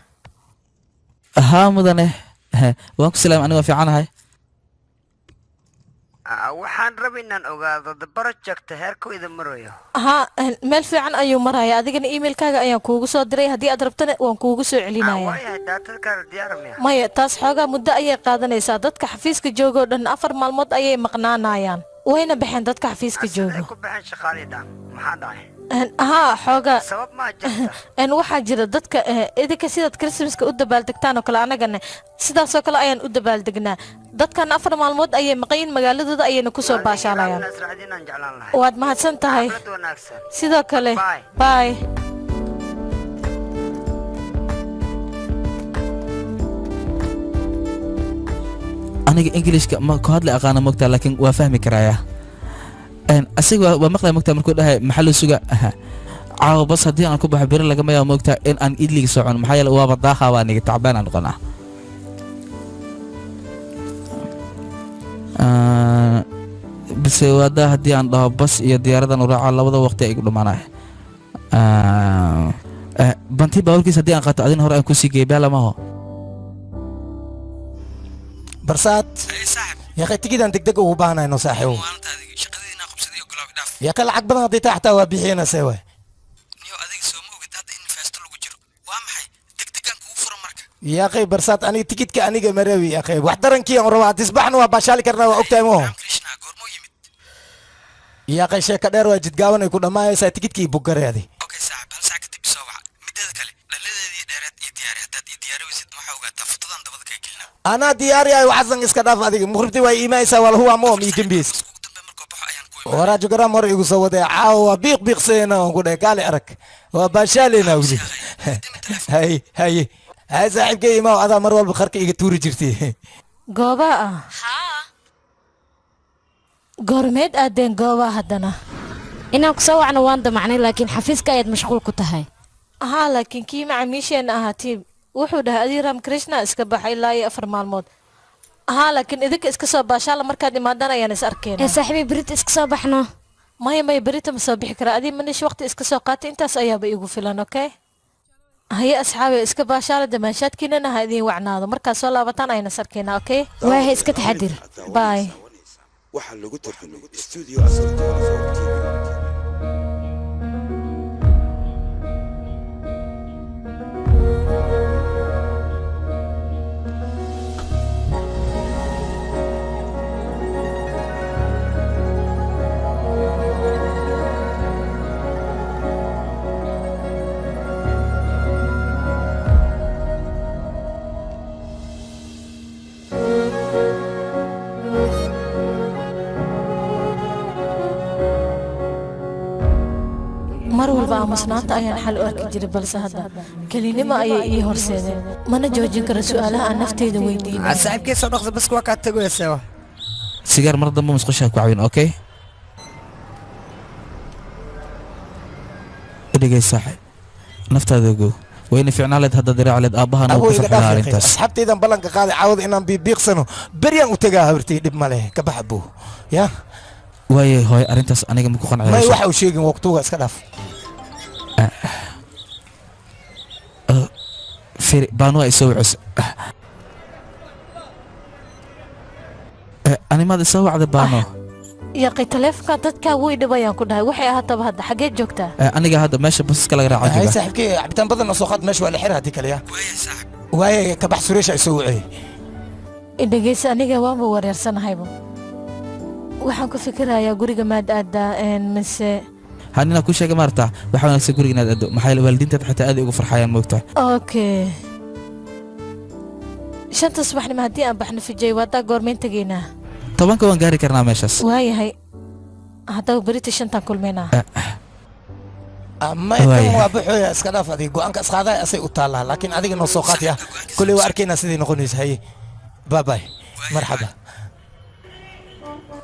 Haa mudane, waan ku salaamay, aniga waa fiicanahay. Waxaan rabay inaan ogaado the project heerku idin marayo. Haa, meel fiican ayuu maraya. Adigana emailkaaga ayaan kuugu soo diray, haddii aad rabtana waan kuugu soo celinaya. Waayahay, daatadkaada diyaar miya? Maya, taas xoogaa muddo ayay qaadanaysaa. Dadka xafiiska joogoo dhan 4 maalmood ayay maqnaanayaan, wayna baxeen dadka xafiiska joogo. Ku baxeen shaqaalii dhan, maxaa dhacay? Haa, xoogaa sabab ma jirta. Waxaa jira dadka idinka sidaad Christmaska u dabaaldegtaan oo kale, annagana sidaasoo kale ayaan u dabaaldegnaa. Dadkan 4 maalmood ayay maqayin, magaaladooda ayayna kusoo baashaalayaan. Israacdiin jeclaan lahay. Waad mahadsan tahay. Xaflad wanaagsan. Sidoo kale. Bye. Aniga Ingiliishka ma ku hadli aqaana mogtaa, laakiin waa fahmi karayaa. Asiga waa maqlaya mogtaa markuu dhahay maxaa loo sugaa. Aha. Caawa bas haddii aan ku baxo beri lagama yaabo mogtaa in aan idliga socon, maxaa yeele waaba daaha, waa aniga tacbaan aan noqonaa. Bise waadaa haddii aan dhaho bas iyo diyaaradan u raaca labada waqti ay igu dhamaanaya. Banti baabuurkiisa haddii aan qaato adina hore aan kusii geey beelamaho. Barsaad yaqay tigidaan degdeg ugu baahanayno saaxiibo. Yaqay lacag badan haddii taa xataa waa bixinaysa waay. Yaqay Barsaad, aniga tikidka aniga marawi yaqay wax darankii aan rabaa, haddii isbaxna waa baashaali karnaa, waa ogtahay moo. Yaqay sheeka dheer waa jidgaawan ay ku dhammaanaysaa tikidkii bugareedi. Anaa diyaariyahay, waxaasan iska dhaaf adiga. Muqribtii waa iimaaysaa, waa lahuwa moo mii gembiis. Waraaju garam hore igu soo waday caawa, waa biiq biiqsanayna waan ku dhahay, kaali arag waa baashaalayna weli. Hay hay hay saaxiibkay, imaaw, adaa mar walba qarka iga tuuri jirtay. Goobaa ah goormeed aadeen goobaa haddana? Inaan ku soo wacno waan damacnay, laakiin xafiiska ayaad mashquul ku tahay. Haa, laakiin kii macaamiisheena ahaa tiim wuxuu dhahay adii Ram Krishna iska baxa ilaa iyo 4 maalmood. Haa, laakiin idinka iska soo baashaala, markaad imaadaan ayaan is arkeenaa. Ee saaxiibay, berita iska soo baxno. Maya maya, berita ma soo bixi karaa. Adii manish waqti iska soo qaatay, intaas ayaaba igu filan. Okay, haye asxaabe, iska baashaala, damaanshaadkiinana ha idiin wacnaado. Markaad soo laabataan ayaan is arkeynaa. Okay, waahe, iska taxadir. Bye. Waxaa lagu tarjumay studio Asal 24 TV. Mar walba aamusnaanta ayaan xal u arki jiray, balse hadda kelinimo ayay ii horseedeen. Mana joojin karo su'aalaha aan nafteyda weydiinay. Saaxiibkay, soo dhaqso, baska waa kaa tagoysaa. Sigaar mar dambe musqusha ku caawin, okay? Dhegey saaxiib, naftaada ogow, wayna fiicnaan leed haddaad iraaci leed aabbahana uu Abuu ku iga farxi dhaaf lahaa yaqay. arrintaas. Asxaabtaydan ballanka qaaday caawada inaan biibiiqsano, beryaan u tegaa habartay, dhib ma leh, ka bax abuu ya. Waaye hooy, arrintaas aniga ma ku may qancayso. Waxa uu sheegin waqtuga iska dhaaf. Firi baanu ay soo wacayso. Animaad isoo wacda baano? Yaqay, taleefonka dadkaa wuu idhib ayaan ku dhahay. Waxay ahaataba, hadda xageed joogtaa? Aniga hadda meesha basaska laga raaco hay jooga. Saaxiibkay, cabitaan badan oo soo qaad, meesha waa la xira haddii kale ya. Waaye, ka bax, Sureesha ay soo wacay. Dhegeysa, aniga waanba wareersanahayba. Waxaan ku fikirayaa guriga maad aadaa mise Hanina ku sheega maarta, waxaa wanaagsan guriga inaad aado, maxaa yeele waalidiintaad xitaa aad ay ugu farxayaan moogtaa. Okay, 5ta subaxnimo haddii aan baxno Fijay waadaa goormayn tegaynaa? 10ka waan gaari karnaa meeshaas. Waayahay, haddaba berita 5taan kulmaynaa. Ma tan waa baxooya, iska dhaaf adiga, go'aanka isqaaday asay u taallaa, laakiin adiga noo soo qaataya kulley waa arkaynaa siday noqonaysa. Haye, bye bye, marxaba.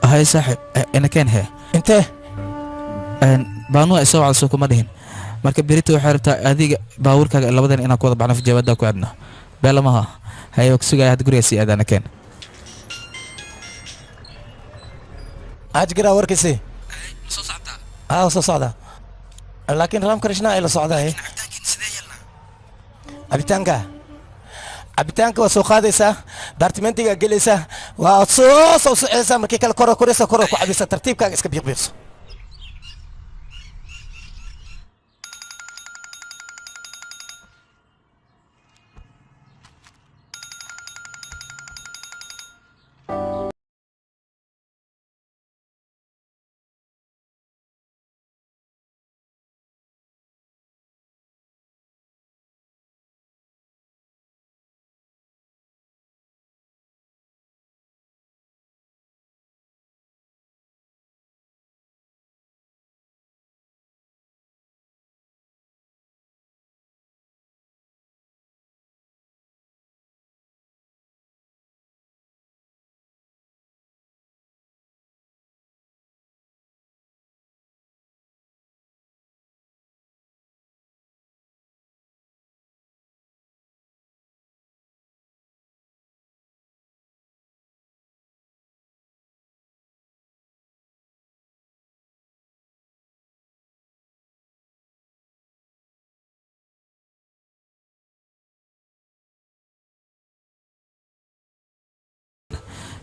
Haye saaxiib, ina keen hee. Intee? Baanu ay soo wacdo kuma dhihin. Marka berita waxay rabtaa adiga baabuurkaaga labadan inaan ku wada baxno fijaabada ku aadno beelamaha. Haye, waa ku sugaya hadda, guriga sii aadaana keen. Ajgira warkiisi haa soo socda. Laakiin Ram Krishna ay la socdahay. Cabitaanka cabitaanka waa soo qaadaysaa, baartimentiga gelaysaa, waa soo soo socaysaa, markii kale kora koraysa, kora ku cabaysaa, tartiibkaaga iska biiqbiiqso.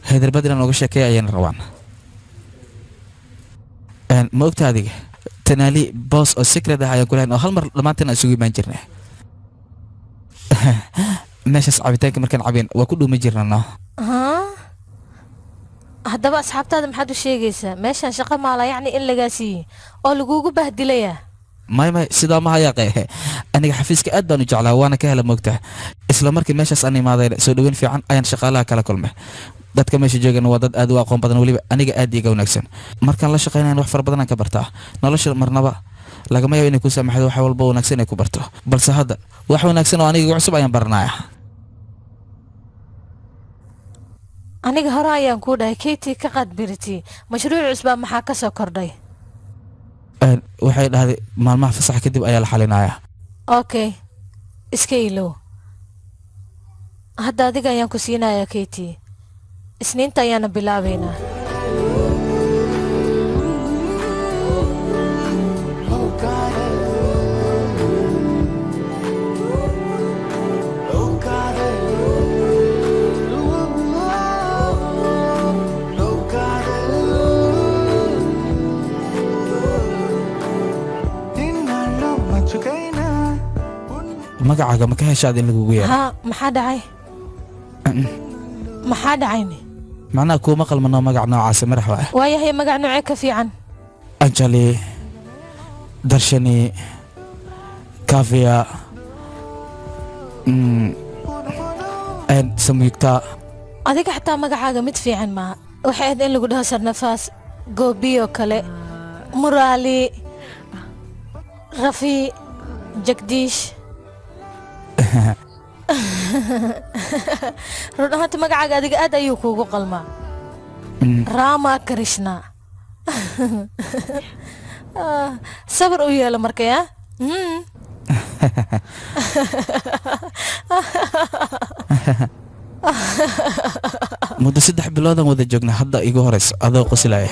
Hyderabad inaan uga sheekeeya ayayna rabaan. Ma ogta adiga Tanaali boos oo secret ah ayaan ku lahayn oo hal mar dhammaanteen aan isugu imaan jirnay. Meeshaas cabitaanka markaan cabeen waa ku dhuumi jirnaa no. Haa, haddaba asxaabtaada maxaad u sheegaysaa? Meeshaan shaqo maala yacni in lagaa siiyey oo lagugu bahdilayaa. May may, sidaa ma hayaaqe. Aniga xafiiska aad baan u jeclaa, waana ka hela moogtaa. Isla markii meeshaas aan imaadayna soo dhoweyn fiican ayaan shaqaalaha kala kulmay. Dadka meesha joogana waa dad aad u aqoon badan, weliba aniga aad iiga wanaagsan. Markaan la shaqaynayan wax fara badan aan ka bartaa. Nolosha marnaba lagama yaabo inay ku saamaxdo wax walba wanaagsan ay ku barto, balse hadda wax wanaagsan oo aniga igu cusub ayaan baranaya. Aniga hore ayaan kuu dhahay Katie ka qaad biriti mashruuc cusbaa, maxaa ka soo kordhay? Waxay dhahday maalmaha fasaxa kadib ayaa la xalinayaa. Okay, iska ilow. Hadda adiga ayaan ku siinayaa Katie, Isniinta ayaana bilaabaynaa. Magacaaga ma ka heshaad in lagugu yeero? Haa, maxaa dhacay? Maxaa dhacayne? Macnaha kuuma qalmano magac noocaasi, madax waa. Waayahay, magac noocee ka fiican? Anjali, Darshani, Kavia, Samyukta. Adiga xataa magacaaga mid fiican maaha. Waxay ahayd in lagu dhaho Sarnafaas, Goobiyo kale, Muraali, Rafi, Jagdiish. Run ahaanti magacaaga adiga aad ayuu kuugu qalmaa, Rama Krishna. Sabar u yeelo markaya. Muddo 3 biloodan wada joogna, hadda igu horeyso adoo qoslaya.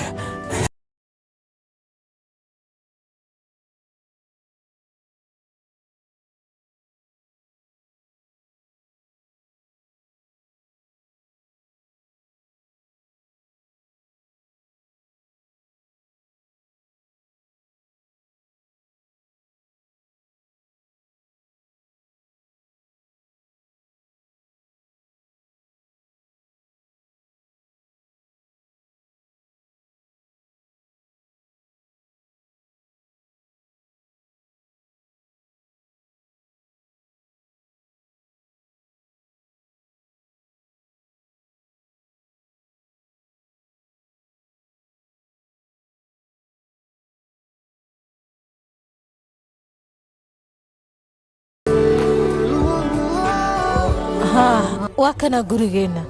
Haa, waa kanaa gurigeenna.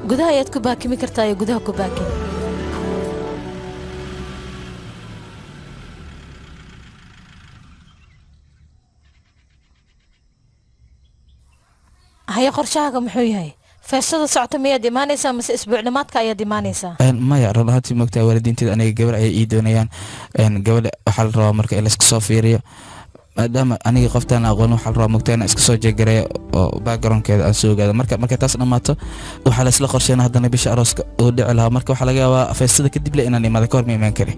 Gudaha ayaad ku baakimi kartaa iyo gudaha ku baakin. Haye, qorshahaaga muxuu yahay? Feestada socota miyaad imaanaysaa mise isbuuc dhamaadka ayaad imaanaysaa? Maya, run ahaantii moogtahay waalidiinteeda aniga gabar ayay ii doonayaan. Gabadha waxaa la rabaa marka in layska soo fiiriyo, maadaama aniga qoftaan aqoon waxaa la rabaa moogtahay inaan iska soo jeegareeyo oo backgroundkeeda aan soo ogaado. Marka taas dhammaato waxaa la isla qorsheynaa haddana bisha arooska uu dhici lahaa. Marka waxaa laga yaabaa feestada kadib le inaan imaado, ka hor ma imaan kari.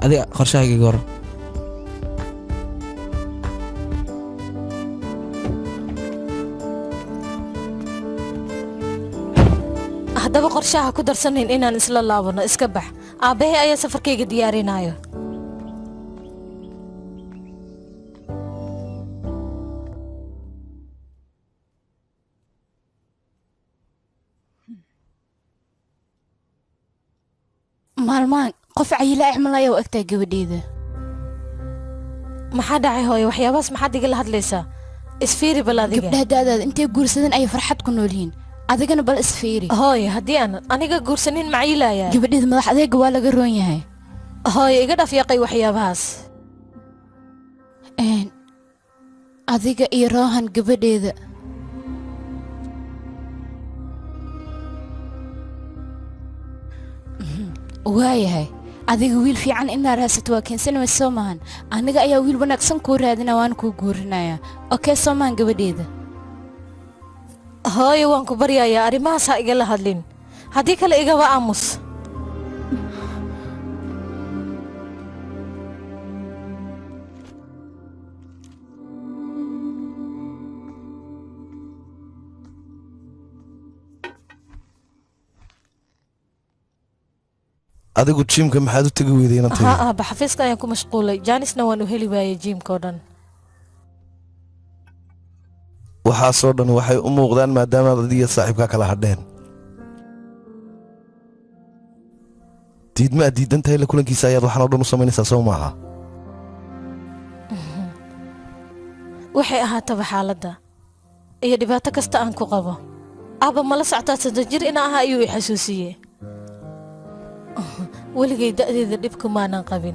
Adiga qorshahayga iga waran. Haddaba qorshaha ku darsanayn inaan isla laabano, iska bax. Aabbahay ayaa safarkayga diyaarinayo. Maalmahan qof cayila axmal ayaa u egtahay gabadheeda. Maxaa dhacay hooyo? Waxyaabahaas maxaad igala hadlaysaa? Isfiiri bal adiga. Gabdhaha da'daada intay guursadeen ayay farxad ku nool yihiin, adigana bal isfiiri. Hooyo, haddii aan aniga guursanin macayilaaya. Gabadheeda madax adeega waa laga roon yahay. Hooyo, iga dhaaf yaqay waxyaabahaas. Adiga iyo Rohan gabadheeda waayahay, adiga wiil fiican inaad raadsato waa keensanaysa soo maahan. Aniga ayaa wiil wanaagsan kuu raadina, waan kuu guurinayaa. Okay soo maahan gabadheeda? Hooyo, waan ku baryayaa, arrimahaas ha igala hadlin, haddii kale igaba aamus. Adigu jiimka maxaad u tegi weyday inaan Haa tago? Aaba, xafiiska ayaan ku mashquulay, jaanisna waan u heli waayay jiimka oo dhan. Waxaasoo dhan waxay u muuqdaan maadaamaad adiga saaxiibkaa kala hadheen. Diidma aad diidan tahay la kulankiisa ayaad waxaan oo dhan u samaynaysaa soo maaha? Waxay ahaataba xaaladda iyo dhibaato kasta aan ku qabo, aaba mala soctaa 30 jir ina aha ayuu i xasuusiyey. Weligay da'deeda dhibku maanan qabin,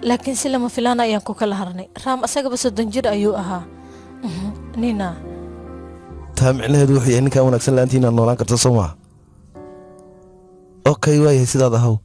laakiin si lama filaana ayaan ku kala harnay. Raam asagaba 30 jir ayuu ahaa nina. Taa micnaheedu wuxuu yahay ninkaan wanaagsan la'aantii inaad noolaan karto soo maaha? Okay, waayahay, sidaad ahaw.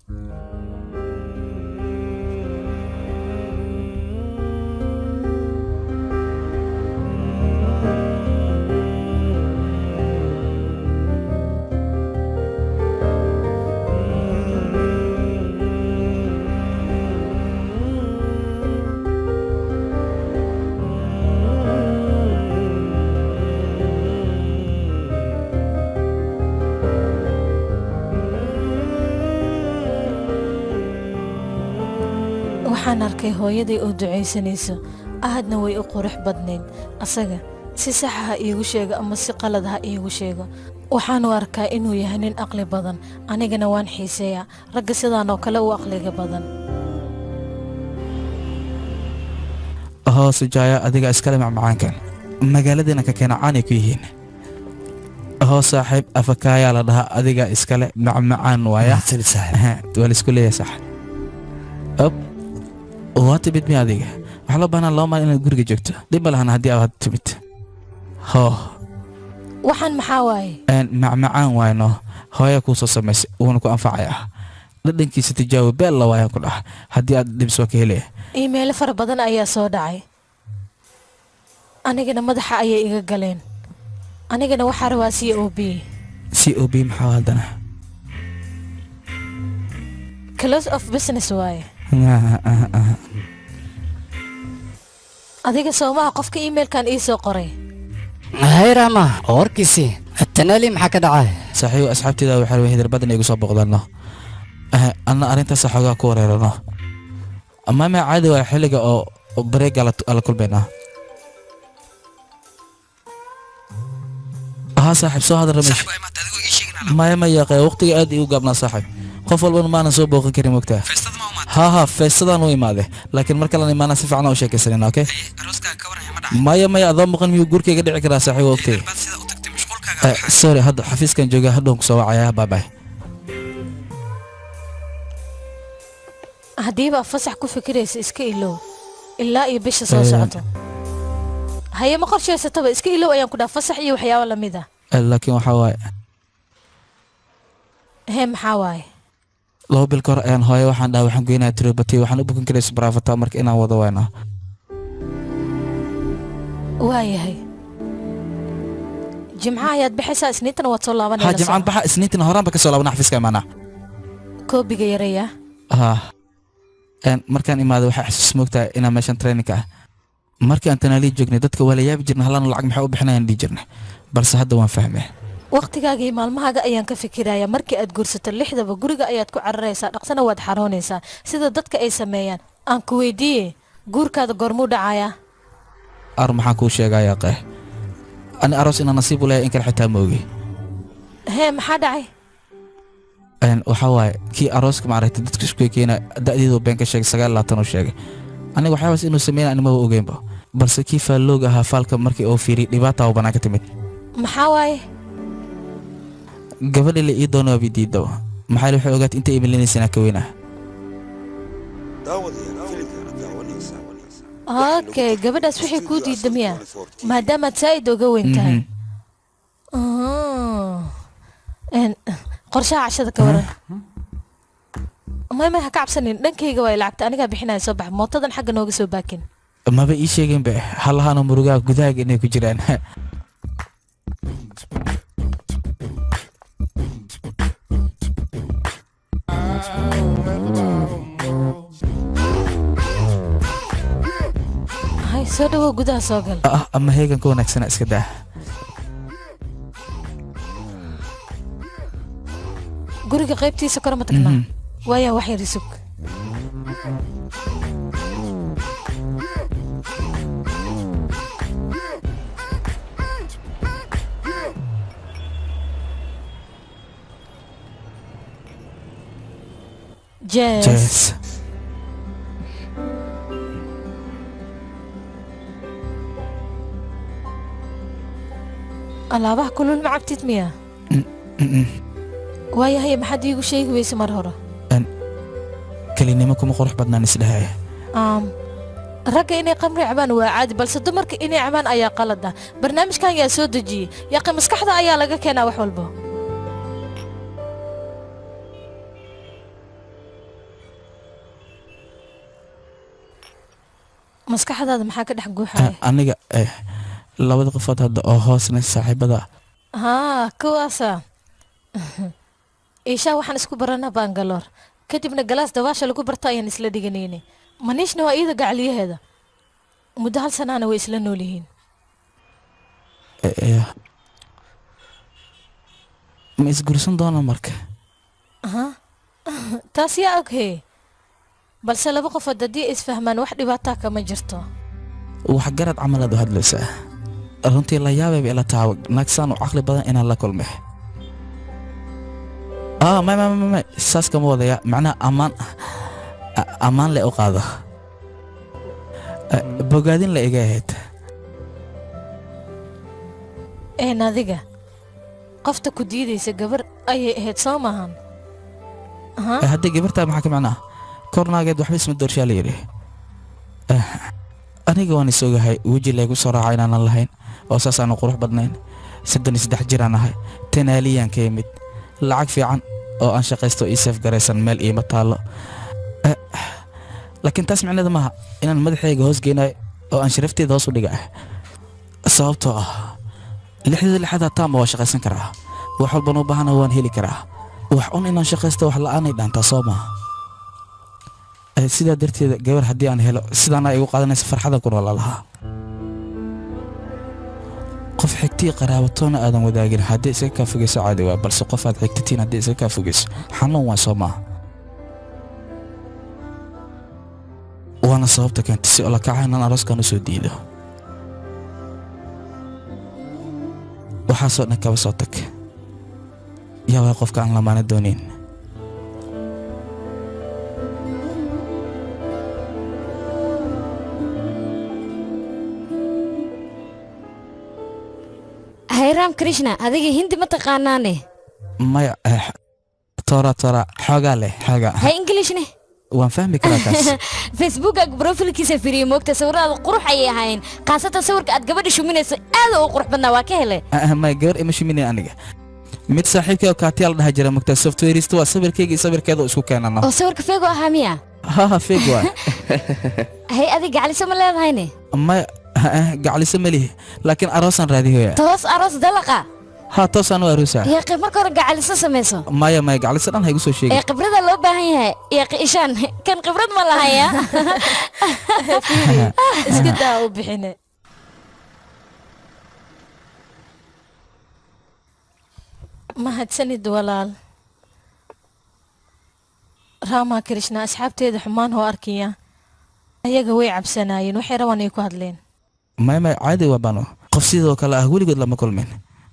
Waxaan arkay hooyaday oo ducaysanayso, aadna way u qurux badnayd. Asaga si saxa ha iigu sheego ama si qalad ha iigu sheego, waxaanu arkaa inuu yahay nin aqli badan. Anigana waan xiiseeyaa ragga sidaan oo kale u aqliga badan. Hoose jaaya, adiga iskale macmacaankan magaaladiina ka keena caanay ku yihiin. Hoo saaxiib, afakaayaa la dhahaa, adiga iskale macmacaan waaya. Waa laisku leeyahay sax. Ob, waa timid mi adiga? Waxaa loo baahnaa 2 maalin inaad guriga joogto. Dhib ma lahan haddii aad timid. Hoo. Waxaan maxaa waaye? Macmacaan waayno, hooya kuu soo samaysay, wuuna ku anfacayaa. Dhadhankiisa tijaabi, beel la waayaan ku dhaha, haddii aad dhibis waa ka helaya. Iimaylo fara badan ayaa soo dhacay, anigana madaxa ayay iga galeen. Anigana waxaa rabaa COB. COB maxaa haddana? Close of business waaye. Adiga soomaha qofka iimailkan ii soo qoray? Hay Rama, warkiisii Tanali maxaa ka dhacay? Saaxiibo, asxaabteyda waxay rabeen Hyderabad inay igu soo booqdaan. Anna arrintaas xoogaa ku wareerano. Mama, caadi waa, xilliga oo break la kulmaynaa. Haa saaxiib, soo hadal Ramesh. Maya maya, qey waqtiga aad igu gaabnaa saaxiib, qof walbana maanan soo booqan karin mogtaa. Ha, feestadaan u imaade, laakiin mar kalena imaanaa, si fiican u sheekaysanayna. Okay, maya maya, adoo maqan miyuu guurkayga dhici karaa saaxiib? Waqtiga sorry, hadda xafiiskan joogaa, hadhoon kusoo wacayaa. Bye bye. Haddiiba fasax ku fikiraysa, iska ilow ilaa iyo bisha soo socoto. Haye ma qorshaysataba iska ilow ayaan ku dhaaf fasax iyo waxyaabo la mid ah. Laakiin waxaa waaye Hee maxaa waaye? 2 bil ka hor ayaan hooyo waxaan dhahay waxaan geynayaa Tirupati, waxaan u bukin karay Subrafata marka inaan wado wayna. Waayahay. Jimcaha ayaad bixaysaa, Isniintana waad soo laabanaysaa. Ha jimcaan baxa, Isniintana horaan ba ka soo laabana xafiiska imaanaa. Koobiga yareeya. Ha. Markaan imaado waxaa xasuus moogtahay inaan meeshan training-ka ah. Markii aan Tanaali joognay dadka waa la yaabi jirnay halaan lacag maxay u bixinayaan dhihi jirnay. Balse hadda waan fahmay. Waqtigaaga iyo maalmahaaga ayaan ka fikirayaa. Markii aad guursato 6daba guriga ayaad ku cararaysaa, dhaqsana waad xaroonaysaa sida dadka ay sameeyaan. Aan ku weydiiye, guurkaada goormuu dhacayaa? Ar maxaan kuu sheegayaa qeex? Ani aroos inaan nasiib u leeyahay in kale xitaa ma ogi. Hee maxaa dhacay? Waxaa waaye kii arooska ma aragtay dadka isku keenay da'deedu been ka sheegay 29 uu sheegay. Aniga waxyaabaas inuu sameeyay ani maba ogeynba. Balse kii faallooga ahaa faalka markii uu fiiriyay dhibaata oo banaanka timid. Maxaa waaye? Gabadha la ii doono waa diidaba. Maxaa yeelay waxay ogaatay inta iimalinaysa inaan ka weynaa. Okay, gabadhaas waxay kuu diidda miya? Maadaamaad saa'id uga weyn tahay. Qorshaha cashada ka waran. May ha ka cabsanin, dhankayga waa lacagta anigaa bixinaya, soo bax mootadan xagga nooga soo baakin. Maba ii sheegin be halahaana murugaha gudahaaga inay ku jiraan. Hay soo dhawow, gudaha soo gal. Ama heegan ka wanaagsana iska daa. Guriga qaybtiisa kore ma tagnaa? Waaya wax yar isug. Jess. Alaabaha kulul ma cabtid miya? Waayahay maxaad iigu sheegi weyse mar hore? Kelinimo kuma qurux badnaan isdhahaya. Ragga inay qamri cabaan waa caadi, balse dumarka inay cabaan ayaa qalad ah. Barnaamijkan yaa soo dejiyey, yaaqi maskaxda ayaa laga keenaa wax walba. Maskaxdaada maxaa ka dhex guuxaya? Aniga labada qofood hadda oo hoosna saaxiibada. Haa, kuwaasa. Iishaa waxaan isku baranaa Bangalore. Kadibna galaas dabaasha lagu barto ayaan isla dhiganaynay. Maniishna waa iyada gacaliyaheeda. Muddo 1 sanaana way isla nool yihiin. Ma isguursan doonaa marka? Taas yaa oghe. Balse laba qofood haddii ay isfahmaan wax dhibaataa kama jirto. Wax garad camal aad u hadlaysaa. Runtii la yaabay ila tahay naagsaan u caqli badan inaan la kulmay. Ma saas kama wadaya, macnaha ammaan le u qaado. Bogaadin la iga ahayd. Adiga qofta ku diidaysa gabar ayay ahayd soo maahan? Haddii gabartaa maxaa ka macnaa? Kornaageed waxba isma doorshaa la yidhi. Aniga waan isogahay weji laygu soo raaca inaanan lahayn oo saas aanu qurux badnayn. 33 jiraan ahay, Tanaaliyaan ka yimid. Lacag fiican oo aan shaqaysto ii seef garaysan meel iima taallo. Laakiin taas micnaheedu maaha inaan madaxayga hoos geynayo oo aan sharafteeda hoos u dhiga. Sababtoo ah 6 lixaad taama waa shaqaysan karaa. Wax walbaan u baahana waan heli karaa. Wax un inaan shaqaysto wax la'aanay dhaantaa soo maaha. Sidaa darteeda gabar haddii aan helo sidaana igu qaadanaysa farxadan ku noolaa lahaa. Qof xigtii qaraabatoona aadan wadaagin haddii iska kaa fogeyso caadi waa, balse qof aad xigtatiin haddii iska kaa fogeyso xanuun waa soo maaha. Waana sababta keentay si ola kaca inaan arooskan u soo diido. Waxaasoo dhan kaba soo tag. Yaa waay qofka aan lamaana doonin. Hayram Krishna, adiga hindi ma taqaanaane? Maya, tora tora xoogaa leh xoogaa. Hay Englishne? Waan fahmi karaa taas. Facebookkaaga profilkiisa fiiriyey, moogta sawiradaada qurux ayay ahaayeen, khaasatan sawirka aad gabadha shuminayso aad u qurux badnaa, waa ka helay. Maya, gabar ima shuminaya aniga. Mid saaxiibkay oo kaatiyaa la dhaha jira, mogtaa softwareist waa, sawirkayga iyo sawirkeeda oo isku keenano. Oo sawirka feego ahaa miya? Ha, feeg waa. Hay, adiga gacaliso ma leedahayne? Maya, gacaliso ma lihi, laakiin aroosaan raadihoya. Toos aroos dalaqa? Ha, toosaan u aroosaa. Yaaqi, marka hore gacaliso samayso. Maya maya, gacaliso dhan ha igu soo sheegin. Ee khibrada loo baahan yahay, yaaqi, ishaan kan khibrad ma lahaya. Iska daa u bixine. Mahadsanid walaal Rama Krishna. Asxaabteeda xumaan hoo arkaya, ayaga way cabsanaayeen, waxay rabaan ay ku hadleen. Maya maya, caadi waa bano. Qof sidoo kale ah weligood lama kulmin,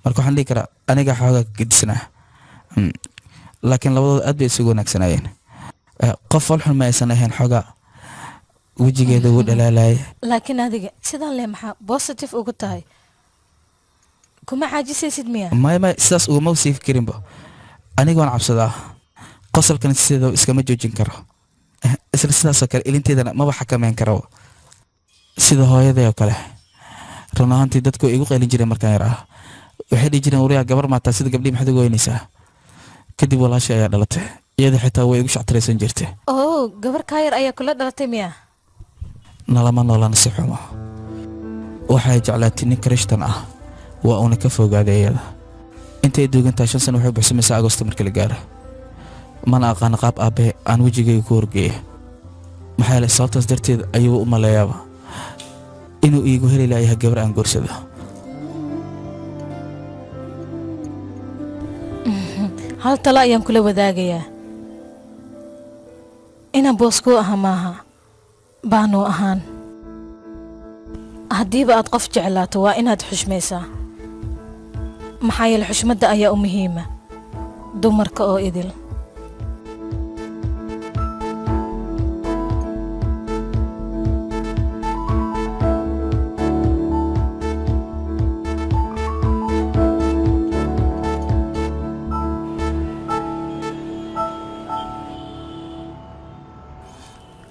marka waxaan dhihi karaa aniga xoogaa ka gedisnaa. Laakiin labadooda aad bay isugu wanaagsanaayeen. Qof walxun ma aysan ahayn, xoogaa wejigeeda wuu dhalaalayay. Laakiin adiga sidaan leh maxaa positive ugu tahay? Kuma caajisaysid miya? Maya maya, sidaas uguma sii fikirinba. Aniga waan cabsadaa, qosolkana sideeda iskama joojin karo. Isla sidaasoo kale ilinteedana maba xakameyn karo, sida hooyaday oo kale. Run ahaantii dadku way igu qaylin jireen markaan yar ah, waxay dhihi jireen, "Waryaa, gabar maataa, sida gabdhii maxaad ugu weynaysaa?" Kadib walaashay ayaa dhalatay, iyada xitaa way igu shactiraysan jirtay. Oh, gabar kaa yar ayaa kula dhalatay miya? Nalama noolaan si xumo. Waxay jeclaatay nin Krishtan ah, waa uuna ka fogaaday iyada. Intay duugantahay 5 sano waxay buuxsamaysaa Agosto marka la gaaro. Mana aqaano qaab aabe aan wejigayga ku horgeeya, maxaa yeelay sababtaas darteed ayuu u maleeyaaba inuu iigu heli layahay gabar aan guursado. Hal talo ayaan kula wadaagayaa. Inaan boos kuu aha maaha baanuu ahaan. Haddiiba aad qof jeclaato, waa inaad xushmaysaa, maxaa yeele xushmadda ayaa u muhiima dumarka oo idil.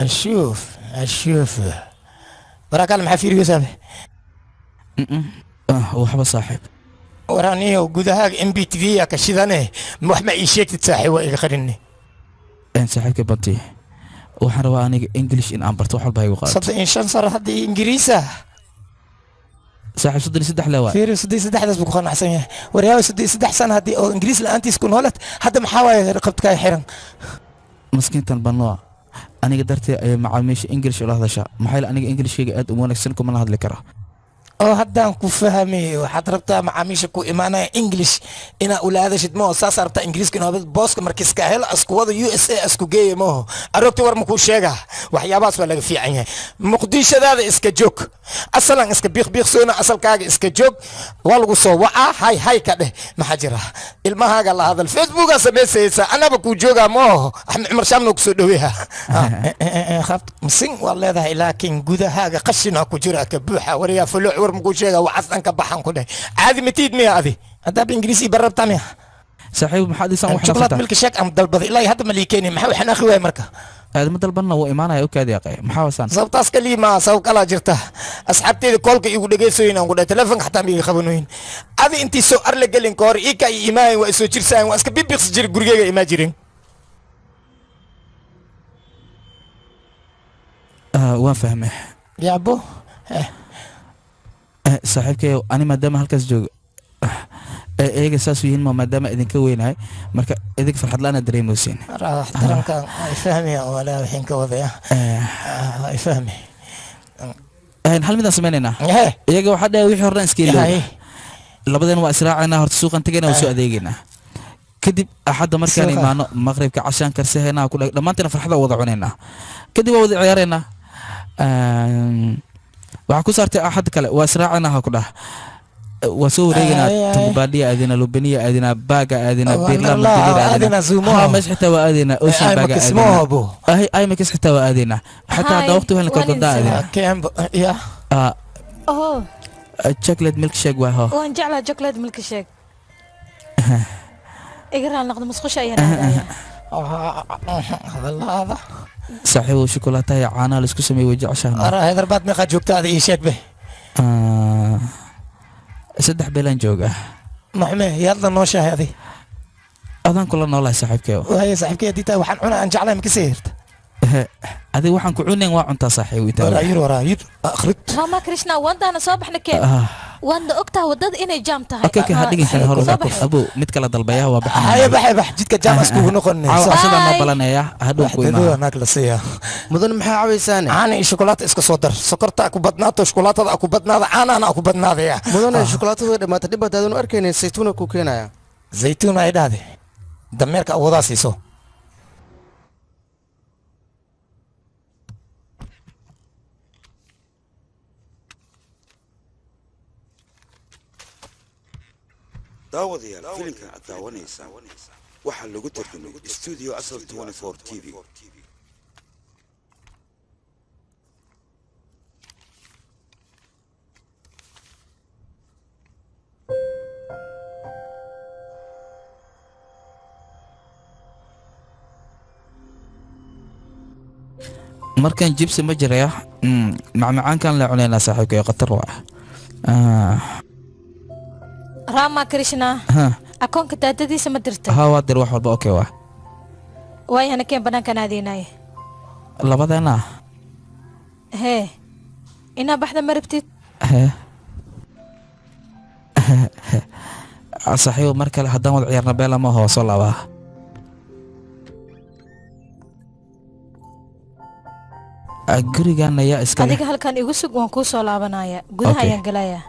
شوف شوف waraakaal, maxaa fiiriyeysaa? Waxba, saaxiib. Waraaniyo gudahaaga m b t v ka shidane, wax ma ii sheegtid saaxiib? Waa iga qarinne. Saaxiibka Banti, waxaan rabaa aniga English in aan barto, wax walba ha igu qaadato. 35 sano hadda Ingiriisa? Saaxiib, 33 le waay. Fiiri, 33daas buu ku qanacsan yahay. Waryaabo, 33 sano haddii oo Ingiriis la-aantiis ku noolad, hadda maxaa waaye qabtkaa xiran? Maskiintan banooa aniga darteed ayay macaamiisha English ula hadashaa, maxaa yeele aniga Englishkayga aad uma wanaagsan, kumana hadli karo. Oo haddaan ku fahmay, waxaad rabtaa macaamiisha ku imaanaya English inaa ula hadashid maho? Saasaa rabtaa Ingiriiska inaa booska markiiska helo, asku wada u s a asku geeya maho? Aroogta war makuu sheegaa, waxyaabahaas waa laga fiican yahay. Muqdishadaada iska joog, asalan iska biiqbiiqsoona, asalkaaga iska joog. Waa lagu soo wacaa, hay hay ka dheh. Maxaa jira? Ilmahaaga la hadal, Facebookaa samaysaysa, anaba kuu joogaa maho? Axmed Cumar Shaamna kusoo dhaweeha. Sin waa leedahay, laakiin gudahaaga qashinaa ku jira ka buuxa. Waryaa fuluuc, war makuu sheegaa, waxaas dhan ka baxan ku dheh. Caadi matiid miya adi? Haddaaba Ingiriisi barabtaa miya? Saaxiib, maxaad isaan wax chocolate milk shake am dalbaday, ilaa hadda ma lii keeni. Maxaa waxaan akhi waay marka? Aadama dalbanna wuu imaanaya, u kaadi aqay. Maxaa wasaan? Sababtaas kalii ma sabab kalaa jirta. Asxaabteyda koolka igu dhegaysoyin aan ku dhahay, telefonka xataa ma iga qabanoyin. Adi intii soo arla gelin ka hor ika i imaayin, waa isoo jirsaayin, waa iska bibiqsi jiri, gurigeyga imaa jirin. Waan fahmay. Yaabo. Saaxiibkayow, ani maadaama halkaas joogo iyaga saas u yihiin, ma maadaama idinka weynahay, marka idinka farxad la-aan aad dareemaysiin. Darankan ay fahmaya walaa waxaan ka wadaya ay fahmi. Hal midaan sameynaynaa. Iyaga waxaa dhahay wixii horena iska ilooba. Labadeen waa israacaynaa, horta suuqan tegaynaa, waa soo adeegaynaa. Kadib Axadda markaan imaano maqribka cashaan karsahaynaa ku dhammaanteena farxada wada cunaynaa, kadib waa wada ciyaaraynaa. Waxaa ku saartay Axad kale waa israacaynaa, ha ku dhah, waa soo wareegaynaa, Tangubaadhiya aadinaa, Lubaniya aadinaa, Baaga aadinaa, Birla aadinaa, ha meesha xitaa waa aadinaa, Ocean Baaga aadinaa, IMAX xitaa waa aadinaa, xataa haddaa waqti helin Kolkodaa aadinaa. Chocolate milkshake waa ho. Waan jeclaa chocolate milkshake. Iga raal noqdo, musqusha ayaan aadaya. Hadalaada. Saaxiibow shukulaatada iyo caanaha la isku sameeyey way jeceshahay. Ara Hyderabad meeqaa joogta ada ii sheeg be. 3 bilaan jooga. Maxme yaad la nooshahay adi? Adaan kula noolahay saaxiibkeyo. Waaye saaxiibkey haddii tahay waxaan cunaa aan jeclahay ma kasii hirta. Adiga waxaan ku cunayn waa cuntaa saaxiib intaa. Waraayir waraayir akhrid. Rama Krishna wandaana soo baxna keen. Waadna ogtahay waddada inay jaam tahay. Okay ha dhigin kan hor abow mid kala dalbaya waa baxan. Haye baxay bax jidka jaam iskugu noqonay. Caawa noo balanaya hadhow ku imaa. Dadada naag la siiya. Mudan maxaa cabaysaane? Caana iyo shukulaato iska soo dar. Sokorta ku badnaato shukulaatada ku badnaada caanahana ku badnaadaya. Mudane shukulaatada dhamaatay dhibaatada arkayna saytuuna ku keenaya. Zaytuun ay dhahday. Dameerka awoodaa siiso. Daawadayaal filimkan aad daawanaysaan waxaa lagu tarjumay studio Asal 24 TV. Markan jibsi ma jiraya macmacaankan la cunaynaa saaxiibkay khatar waa. Rama Krishna akoonka daadadiisa ma dirtay? Haa waa dir wax walba okay waa. Waayana keen banaankan aadeenaye. Labadeena. Hee inaa baxda ma rabtid? Hee saaxiibo mar kale haddaan wada ciyaarna beela ma hooso labaa. Gurigan ayaa iska adiga halkan igu sug waan kuu soo laabanaya gudaha ayaan galayaa.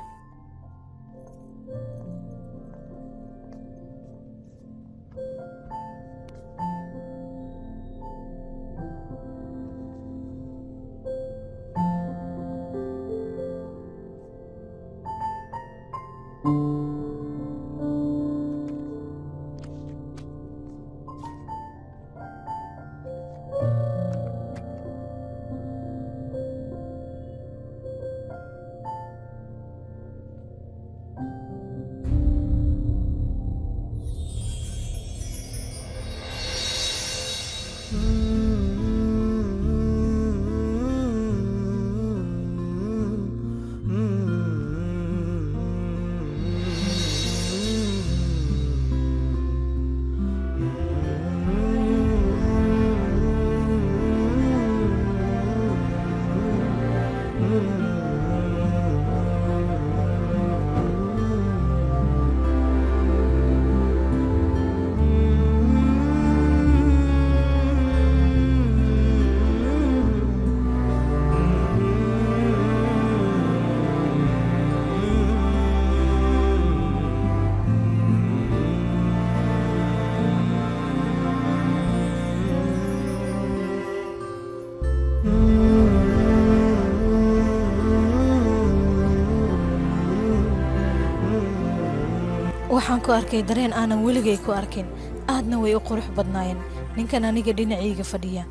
Waxaan ku arkay dareen aanan weligay ku arkin aadna way u qurux badnaayeen. Ninkan aniga dhinacayga fadhiya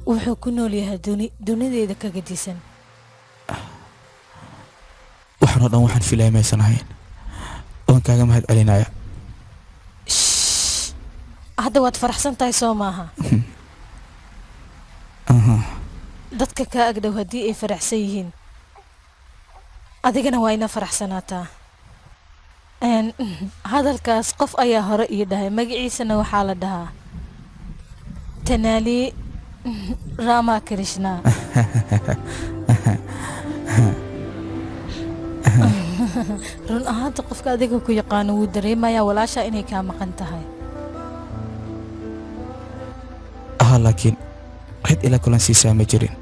wuxuu ku nool yahay dunideeda kaga disan. Waxaan oo dhan waxaan filayay maysan ahayn. Waan kaaga mahad celinaya. Hadda waad faraxsan tahay soo maaha? Dadka kaa agdhow haddii ay faraxsan yihiin adigana waa ina faraxsanaataa. Hadalkaas qof ayaa hore ii dhahay magaciisana waxaa la dhahaa Tenali Rama Krishna. Run ahaanta qofka adiga ku yaqaano wuu dareemayaa walaasha inay kaa maqan tahay. Laakiin cid ila kulan siisaa ma jirin.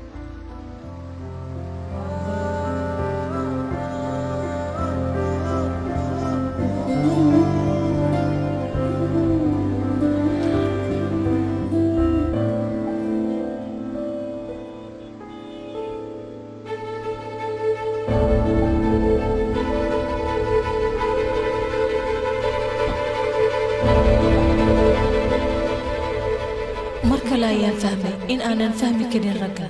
In aanan fahmi karin ragga.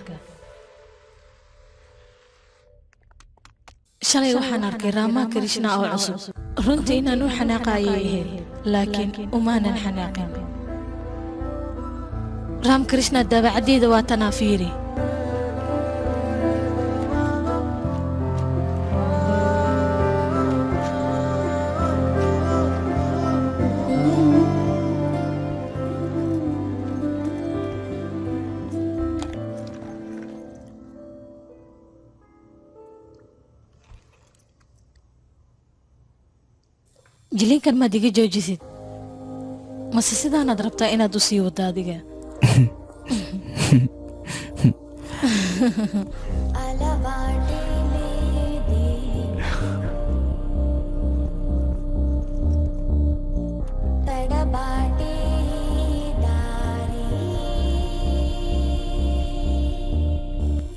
Shalay waxaan arkay Rama Krishna oo cusub. Runtii inaan u xanaaqayay ahayd, laakiin umaanan xanaaqin. Raam Krishna daabacadeyda waa tanaa fiiri. Jilinkan maad iga joojisid mase sidaanaad rabtaa inaad u sii waddo adiga?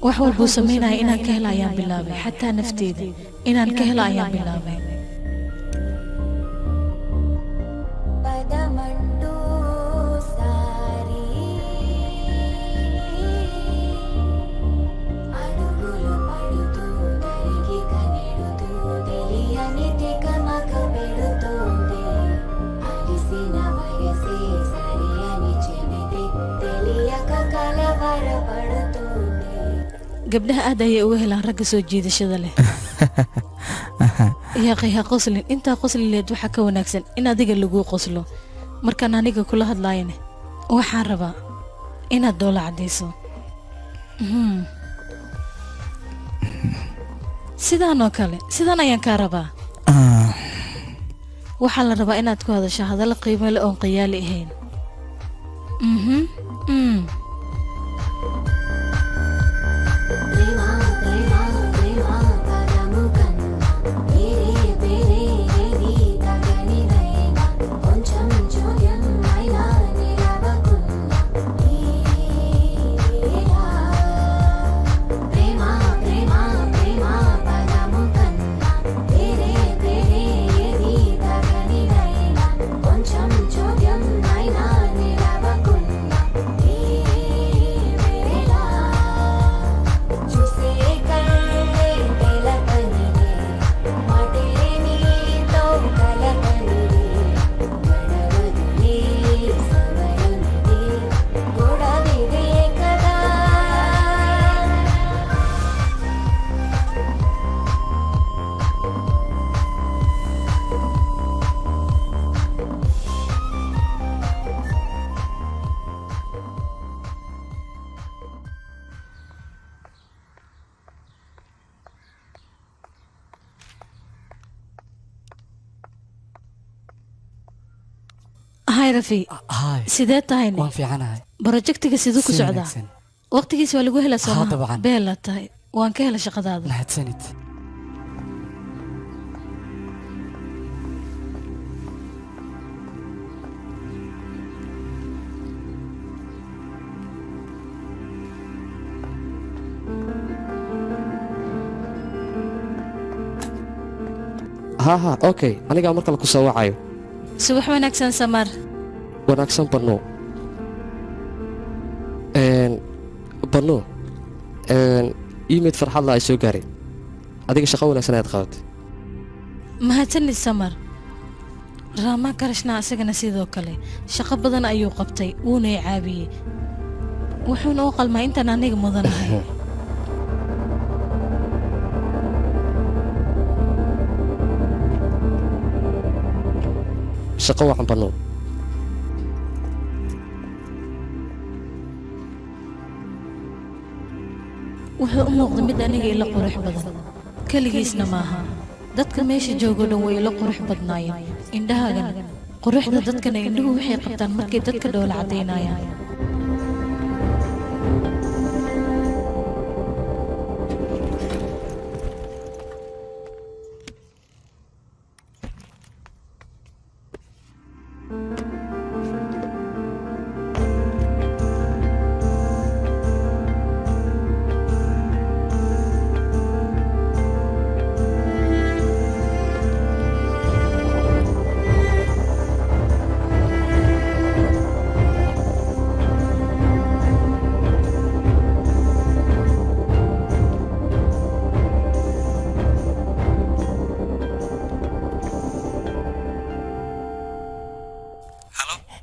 Wax walbuu samaynaya inaan ka helo ayaan bilaabay, xataa nafteeda inaan ka helo ayaan bilaabay. Gabdhaha aad ayay uga helaan ragga soo jiidashada leh. Yaaqay, ha qoslin. Intaa qosli leed waxaa ka wanaagsan in adiga laguu qoslo. Markaan aniga kula hadlaayane waxaan rabaa inaad doola caddayso. Sidaan oo kale, sidaan ayaan kaa rabaa. Waxaa la rabaa inaad ku hadasho hadallo qiimo leh oon qiyaali ahayn. Hay Rafi, sidee tahayne? Waan fiicanahay. Projectiga siduu ku Si socdaa? wanaagsan. Waqtigiis waa lagu helaa Haa, soomaa? dabcan. Beela tahay, waan ka helay shaqadaada. Mahadsanid. Ha, okay, anigaa mar kale ku soo wacayo. Subax wanaagsan Samar. Wanaagsan Banno. Banno, email farxad la ay soo gaaray. Adiga shaqo wanaagsan ayaad qabatay. Mahadsanid Samar. Rama Krishna isagana sidoo kale shaqo badan ayuu qabtay, wuuna i caawiyey, wuxuuna u qalmaa intaan aniga mudanahay. Shaqo wacan Banno. Wuxuu u muuqday mid aniga ila qurux badan, keligiisna maaha, dadka meesha joogo dhan way ila qurux badnaayeen. Indhahaagana quruxda dadkana indhuhu waxay qabtaan markay dadka dhoola caddaynayaan.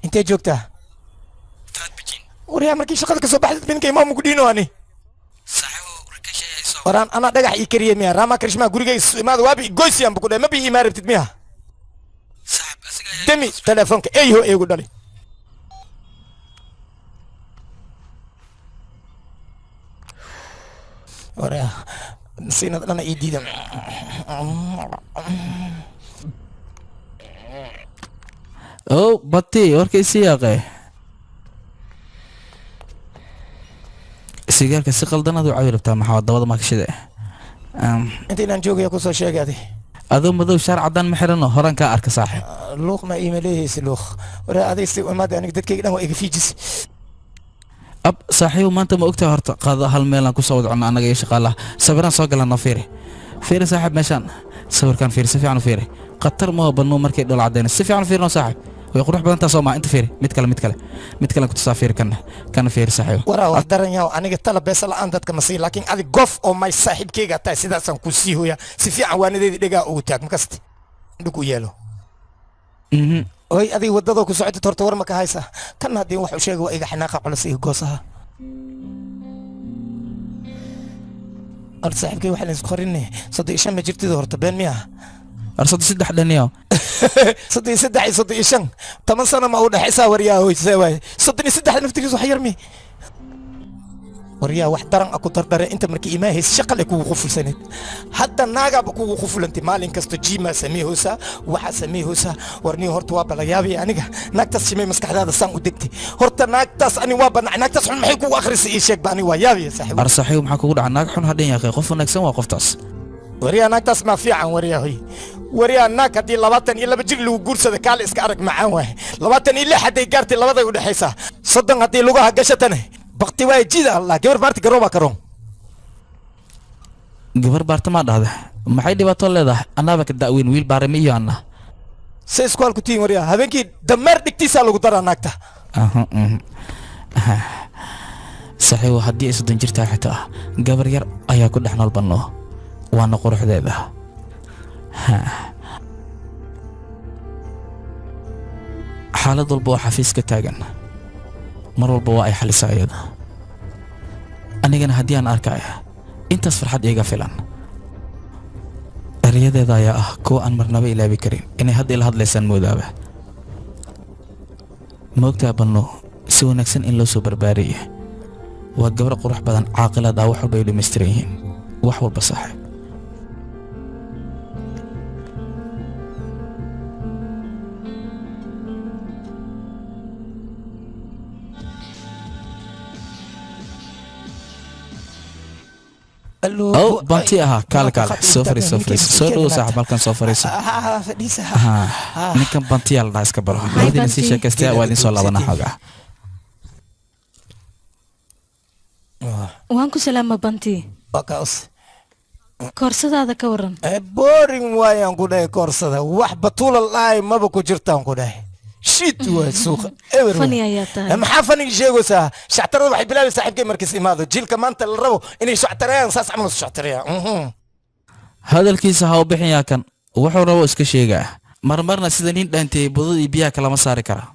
Intee joogtaa? Waryaa markii shaqada ka soo baxdid minka imaamu ku dhiino ani. Waraan anaa dhagax ii kariyey miya? Rama Krishna gurigay imaada waabi goysiyaan bu ku dhahay, ma bi imaa rabtid miya? Demi telefoonka eyho eegu dhali. Waryaa siinad dhana ii diidan. Oh, bati warkay sii yaaqee. Sigaarka si qaldan aad u cabi rabtaa, maxaa dabada maakashada? Inta inaan joogaya kusoo sheegay adi. Adoo madow shaar caddaan ma xirano, horan kaa arka saaxiib. Luuq ma iima leehaysi luuq. Waryaa adig si imaada aniga dadkayga dhan waa iga fiijis. Ab saaxiibo, maanta ma ogtahay horta qaado hal meel aan kusoo wada cunno annaga iyo shaqaalaha. Sawiraan soo galana fiiri. Fiiri saaxiib, meeshaan sawirkaan fiiri, si fiican u fiiri. Khatar ma banno markay dhol cadayna, si fiican u fiirino saaxiib. Way qurux badan tahay soo ma? Inta fiiri, mid kale, mid kale, mid kale ku tusaa, fiiri kana, kana fiiri saaxiibo. Waraa wax daran yahow, aniga tala beesa la'aan dadka ma sii, laakiin adig gof oo may saaxiibkayga tahay sidaasaan ku sii hooyaa. Si fiican waanadeedii dhegaa ugu taag makasti dhug u yeelo. Oy adiga waddadoo ku socotid horta war ma ka haysa? Kan haddii wax u sheega waa iga xanaaqa culus iyo goosaha. Horta saaxiibkay waxaa laysku qarinay 35 ma jirtid horta, been miya? Ar 33 dhaniyo. 33 iyo 35, 10 sano ma u dhexaysaa? Waryaa hoy, see waaye 33 naftigiis wax yar mi? Waryaa wax daran a ku dardare inta markii imaahays shaqale kugu qufulsaneed, hadda naagaaba kugu qufulantay. Maalin kasta jiimaa sameehoosaa, waxaa sameehoosaa. Warniyo horta waa balayaabaya aniga naagtaas shimay maskaxdaada saan u degtay. Horta naagtaas ani waa banacay, naagtaas xun maxay kugu akhrisay ii sheeg ba, ani waa yaabaya saaxiib. Ar saaxiibo, maxaa kugu dhaca? Naag xun hadhan yaaqee, qof wanaagsan waa qoftaas. Waryaa naagtaas maa fiican? Waryaa hoy, waryaa naag haddii 22 jir lagu guursada kaale iska arag macaan waaye. 26 hadday gaartay labaday u dhexaysaa. 30 haddii lugaha gashatane bakti waaye, jida allah gabar baarti garooba karoon. Gabar baarta maa dhahda? Maxay dhibaato leedahay? Annaaba ka da'weyn wiil baarami iyo anna. Say isku halku tihiin waryaa, habeenkii dameer dhigtiisaa lagu daraa naagta. Saaxiibo, haddii ay 30 jir tahay xitaa gabar yar ayaa ku dhex nool banno, waana quruxdeeda. Xaalad walba oo xafiiska taagan mar walba waa ay xalisaa iyada. Anigana haddii aan arkaya intaas farxad iiga filan. Erayadeeda ayaa ah kuwa aan marnaba ilaabi karin, inay hadda ila hadlaysaan moodaaba. Ma ogtaha banno si wanaagsan in loo soo barbaariyay? Waa gabar qurux badan, caaqilad ah, wax walba ay u dhammaystiran yihiin, wax walba saaxiib. Oh, banti ahaa, kaale kaale, soo fariiso, soo fariiso, soo dhowo saaxiib, halkan soo fariiso. Ninkan bantiyaa la dhahaa, iska baro. Labadiina sii sheekaystaya, waa idin soo laabanaa xoogaa. Waan ku salaama banti. Koorsadaada ka waran? Boring waayaan ku dhahay koorsada, wax batuula lahay maba ku jirtaan ku dhahay, shit waay suuqa eber. Fani ayaa tahay. Maxaa faniga sheegaysaa? Shactarada waxay bilaabaysaa saaxiibkay markiis imaado. Jiilka maanta la rabo inay shactarayaan saas camal isu shactarayaan. Hadalkiisa ha u bixin yaa, kan wuxuu rabo iska sheegaa. Marmarna sida nin dhaantay budada iyo biyaha kalama saari kara.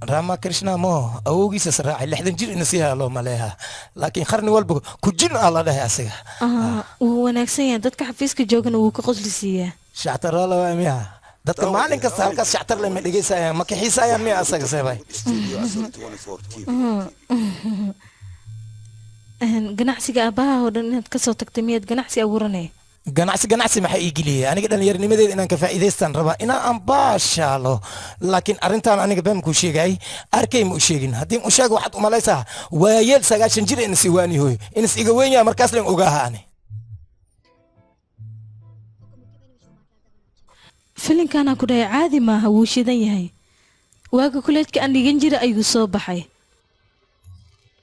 Rama Krishna mo awowgiisa saraacay 60 jir ina sii halo maleeha, laakiin qarni walba ku jin aa la dhahay asiga. Wuu wanaagsan yahay, dadka xafiiska joogana wuu ka qosli siiyaa. Shactaroola waa miya? Dadka maalin kasta halkaas shactar leh ma dhegaysayaan, ma kaxiisayaan miya asaga seebay? Ganacsiga aabbaha oo dhan inaad ka soo tagtay miyaad ganacsi abuuranaya? Ganacsi ganacsi maxaa ii geliyay aniga? Dhallinyarnimadeeda inaan ka faa'iidaystaan rabaa, inaan ambaashaalo. Laakiin arrintan aniga been kuu sheegay, arkay ma u sheegin. Haddii u sheego waxaad umalaysaa waayeel 90 jir inas iwaani hooyo inas iga weyn yahay, markaas len ogaaha ani. Filinkanaan ku dhahay caadi maaha, wuu shidan yahay. Waaga kuleejka aan dhigan jira ayuu soo baxay.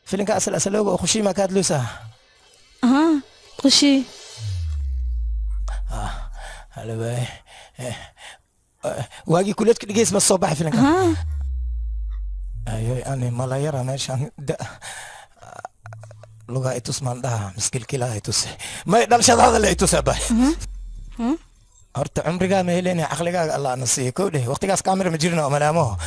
Filinka asal asalooga oo khushiimaa ka hadluysaa? Haa, qushi. Halawaay, waagii kuleejka dhigays ma soo baxay filinka? Haa. Ayoy, ani malayara meeshaan da lugaa itus maan dhaha miskilkilaa itus may dhalshadaada le itus abay. Horta cumrigaa ma heleyna, caqligaaga allah na siiyo. Kow dheh, waqtigaas kaamira ma jirno malaamo.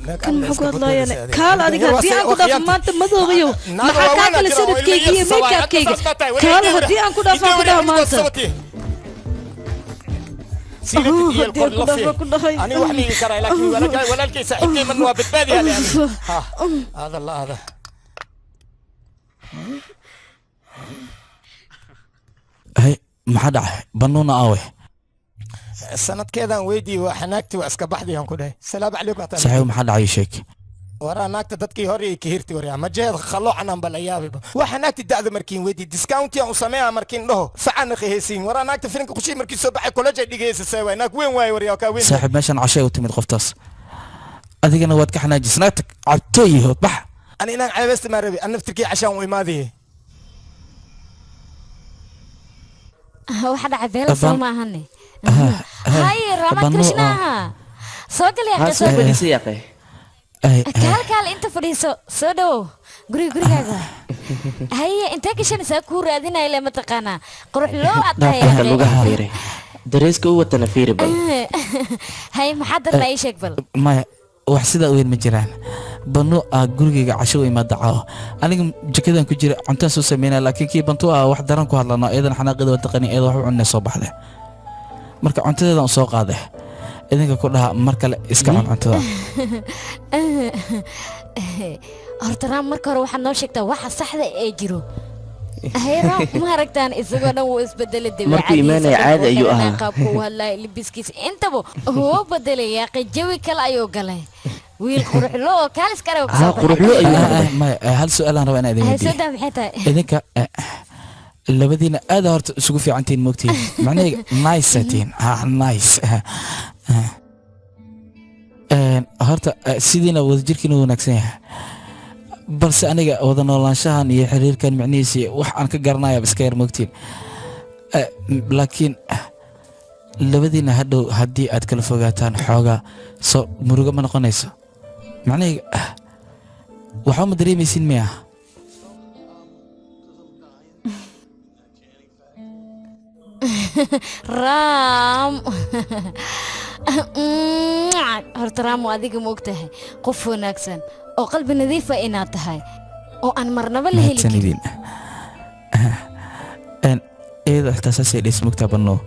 Kan muxuu ku hadlaayaan? Kaal adiga haddii aan ku dhaafo maanta madoobayow, maxaa kaa kale sanadkayga iyo makeupkayga? Kaal haddii aan ku dhaafo aan ku dhaho maanta. Haddii aan ku dhaafo ku dhahay. Ani wax miigi karaa, laakiin walaalkay saaxiibkay marna waa badbaadiyaa le ani. Ha, hada la hada. Hay, maxaa dhacay? Banuuna aawe? Sanadkeedaan weydii, waa xanaagti, waa iska baxdii aan ku dhahay. Salaamu calaykum hataa. Saaxiib, maxaa dhacay? Sheeg. Waraa naagta dadkii hore ay ka hirti, waryaa majeed khaloocan bal ayaabiba. Waxa naagta da'da markiin weydii, discount yaan u sameeyaa markiin dhaho facana qeheysiin. Waraa naagta filimka qushii markii soo baxay college ay dhigaysa say waay, naag weyn waay, waryaa kaa weyn. Saaxiib, meeshan cashay u timid qoftaas, adigana waad ka xanaajisay. Naagta cabtooy yahood, bax. Ani inaan ceebeysta maa rabi, an naftirkii cashaan u imaadiye. Waxa dhacay beela soo ma ahane. Hay Rama Krishna, soo gal yaa, Ha, soo fadhiisa yaaqe. Kaal kaal, inta fadhiiso, soo dhawow guriga, gurigaaga. Haye, intee gashanaysaa? Kuu raadinaya le, mataqaanaa qurux loo aad tahay. Dharka lugaha fiiri, dareeska u watana fiiri bal. Haye, maxaa darna? Ii sheeg bal. Maya, wax sidaa u weyn ma jiraan. Banu ah gurigayga casho u imaada caawa. Aniga jikadan ku jira, cuntaan soo sameynaya, laakiin kii bantu ah wax daran ku hadlano. Iyadan xanaaqeeda waa taqani, iyada wax u cunay soo baxday. Marka cuntadeedan u soo qaaday, idinka ku dhaha mar kale iska cun cuntada. Horta Raam, marka hore waxaad noo sheegtaa waxa saxda ee jiro. Haye Raam, ma aragtaan isagoo dhan wuu isbedelay? Markuu imaanaya caadi ayuu ahaa. Qaabku u hadlaya, libiskiisa, intaba wuu bedelay yaaqay, jawi kale ayuu galay, wiil quruxlo oo kaalis kale. Maya, hal su-aalaan rabaa inaan idin Haye, weydiiyo. soo daa, maxay tahay? Idinka labadiina aad horta isugu fiican tihiin, moogtihiin macnahayga nice aa tihiin. Ha, nice. Horta sidiina wadajirkiina wuu wanaagsan yahay, balse aniga wada noolaanshahan iyo xiriirkan micnihiisa wax aan ka garanaya iska yar, moogtiin. Laakiin labadiina hadhow haddii aad kala fogaataan xoogaa soo murugo ma noqonayso? Macnahayga waxba ma dareemaysin miya? Raam, horta Raam, adiga ma ogtahay qof wanaagsan oo qalbi nadiifa inaad tahay oo aan marnaba la heli karin? Mahadsanidin. Iyada xitaa saasay dhis mugtaa banno,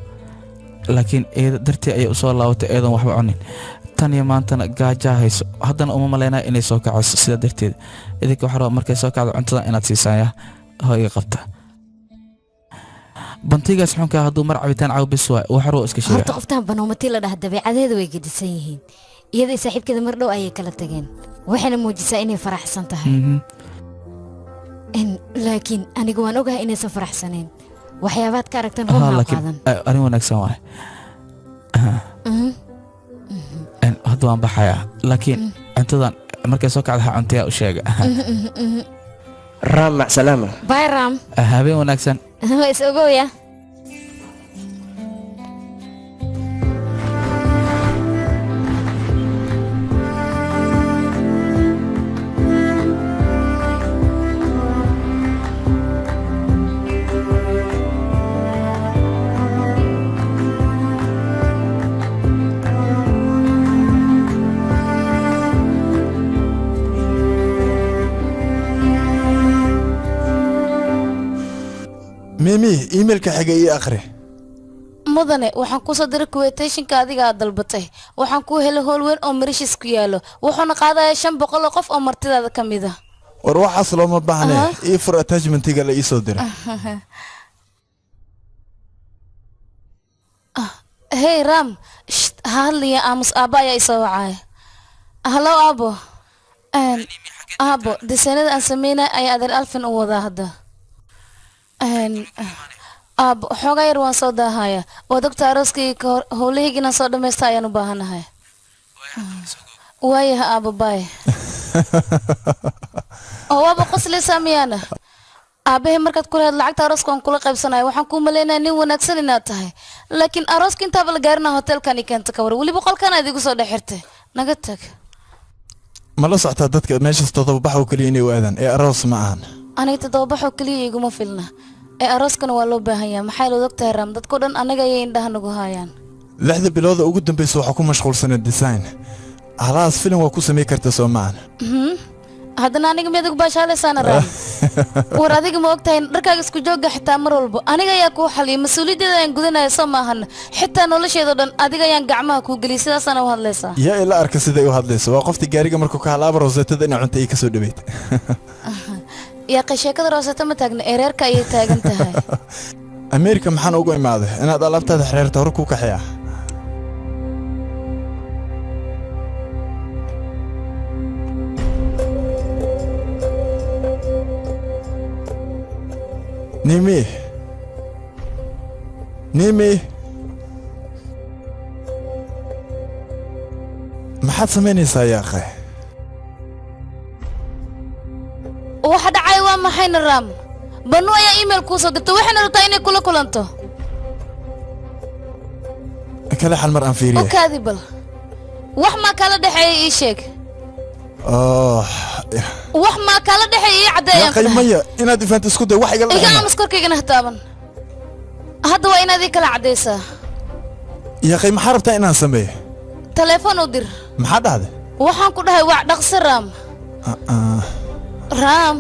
laakiin iyada dartii ayay usoo laabatay iyadoon waxba cunin tan iyo maantana gaajaa hayso. Haddana uma malaynaya inay soo kacayso. Sidaa darteed idinka waxaa rabaa markay soo kacdo cuntada inaad siisaan. Ya hooyga qabta bantigaas xunkaa, hadduu mar cabitaan caaw bis waay, wax ruu iska sheega. Horta qoftaan banoomati la dhaha dabeecadeeda way gedisan yihiin. Iyada iyo saaxiibkeeda mar dhow ayay kala tageen, waxayna muujisaa inay faraxsan tahay. Laakiin anigu waan ogahay inaysan faraxsanayn. Waxyaabaad ka aragtan run Haa, ha laakiin qaadan. Arrin wanaagsan waay. Hadda waan baxayaa, laakiin cuntadan markay soo kacdo ha cuntayaa u sheega. Raam, mac salaama. Bye Raam. Habeen wanaagsan. Waa is ogowya. Mimi, emailka xiga ii akhri. Mudane, waxaan kusoo diray kuwetayshinka adiga aad dalbatay. Waxaan kuu helay howl weyn oo Marishis ku yaalo, wuxuuna qaadayaa 500 oo qof oo martidaada ka mid ah. War waxaas looma baahne, ii fur attachmentiga la ii soo diray. Hey Ram, sht, ha hadlaya, aamus, aabba ayaa isoo wacaya. Hallo aabo. Aabo, disaanada aan sameynay ayaa adeer Alfin u wadaa hadda. Aabo, xoogaa yar waan soo daahaya. Waad ogta arooskayga ka hor howlahayga inaan soo dhammaysta ayaan u baahanahay. Waayaha aabo, baay. Oo waaba qoslaysaa miyaana? Aabbahay, markaad ku lahayd lacagta arooska waan kula qaybsanaya, waxaan kuu maleynayaa nin wanaagsan inaad tahay, laakiin arooska intaaba la gaarina hotelkan i keenta, ka war weliba qolkan aad igu soo dhex xirtay. Naga tag. Ma la socotaa dadka meeshaas todoba bax oo keliya inay u aadaan ee aroos ma ahan? Aniga 7 bax oo keliya iguma filna ee arooskana waa loo baahan yahay. Maxaa loo ogtahay Raam, dadkao dhan anaga ayay indhaha nagu haayaan. 6da bilooda ugu dambaysa waxaa ku mashquulsanay design. Halaas filim waa ku samey karta soo maahan. Haddana aniga miyaad igu baashaalaysaana Raam? War adiga ma ogtahay dharkaaga isku joogga xitaa mar walba aniga ayaa kuu xaliyay, mas-uuliyaddeeda ayaan gudanaya soo maahan. Xitaa nolosheeda dhan adiga ayaan gacmaha kuu geliyay, sidaasaana u hadlaysaa. Yaa ila arka siday u hadlayso, waa qoftii gaariga markuu ka halaaba roseetada inay cunta ii kasoo dhaweyd. Yaaqay, sheekada roseeto ma taagna ee reerka ayay taagan tahay. Ameerika maxaan ugu imaaday inaad alaabtaada xereerta hore kuu kaxeeya. Nimi, Nimi, maxaad samaynaysaa yaaqe? Waxa dhacay waa maxayna Raam? Banu ayaa email kuu soo dirtay, waxayna rabtaa inay kula kulanto. Kale xal mar aan fiiriye. U kaadi bal, wax maa kala dhexeeya ii sheeg. Oh, wax maa kala dhexeeya ii caddeeyaan ku yaaqay dhahay. Maya, inaad ifaanto isku day wax igala Iga dhexeeya. aamus, korkaygana ha taaban. Hadda waa inaad ii kala caddaysaa. Yaaqay, maxaa rabtaa inaan sameeyo? Taleefon u dir. Maxaa dhahday? Waxaan ku dhahay wac dhaqsi Raam. Ah, Raam.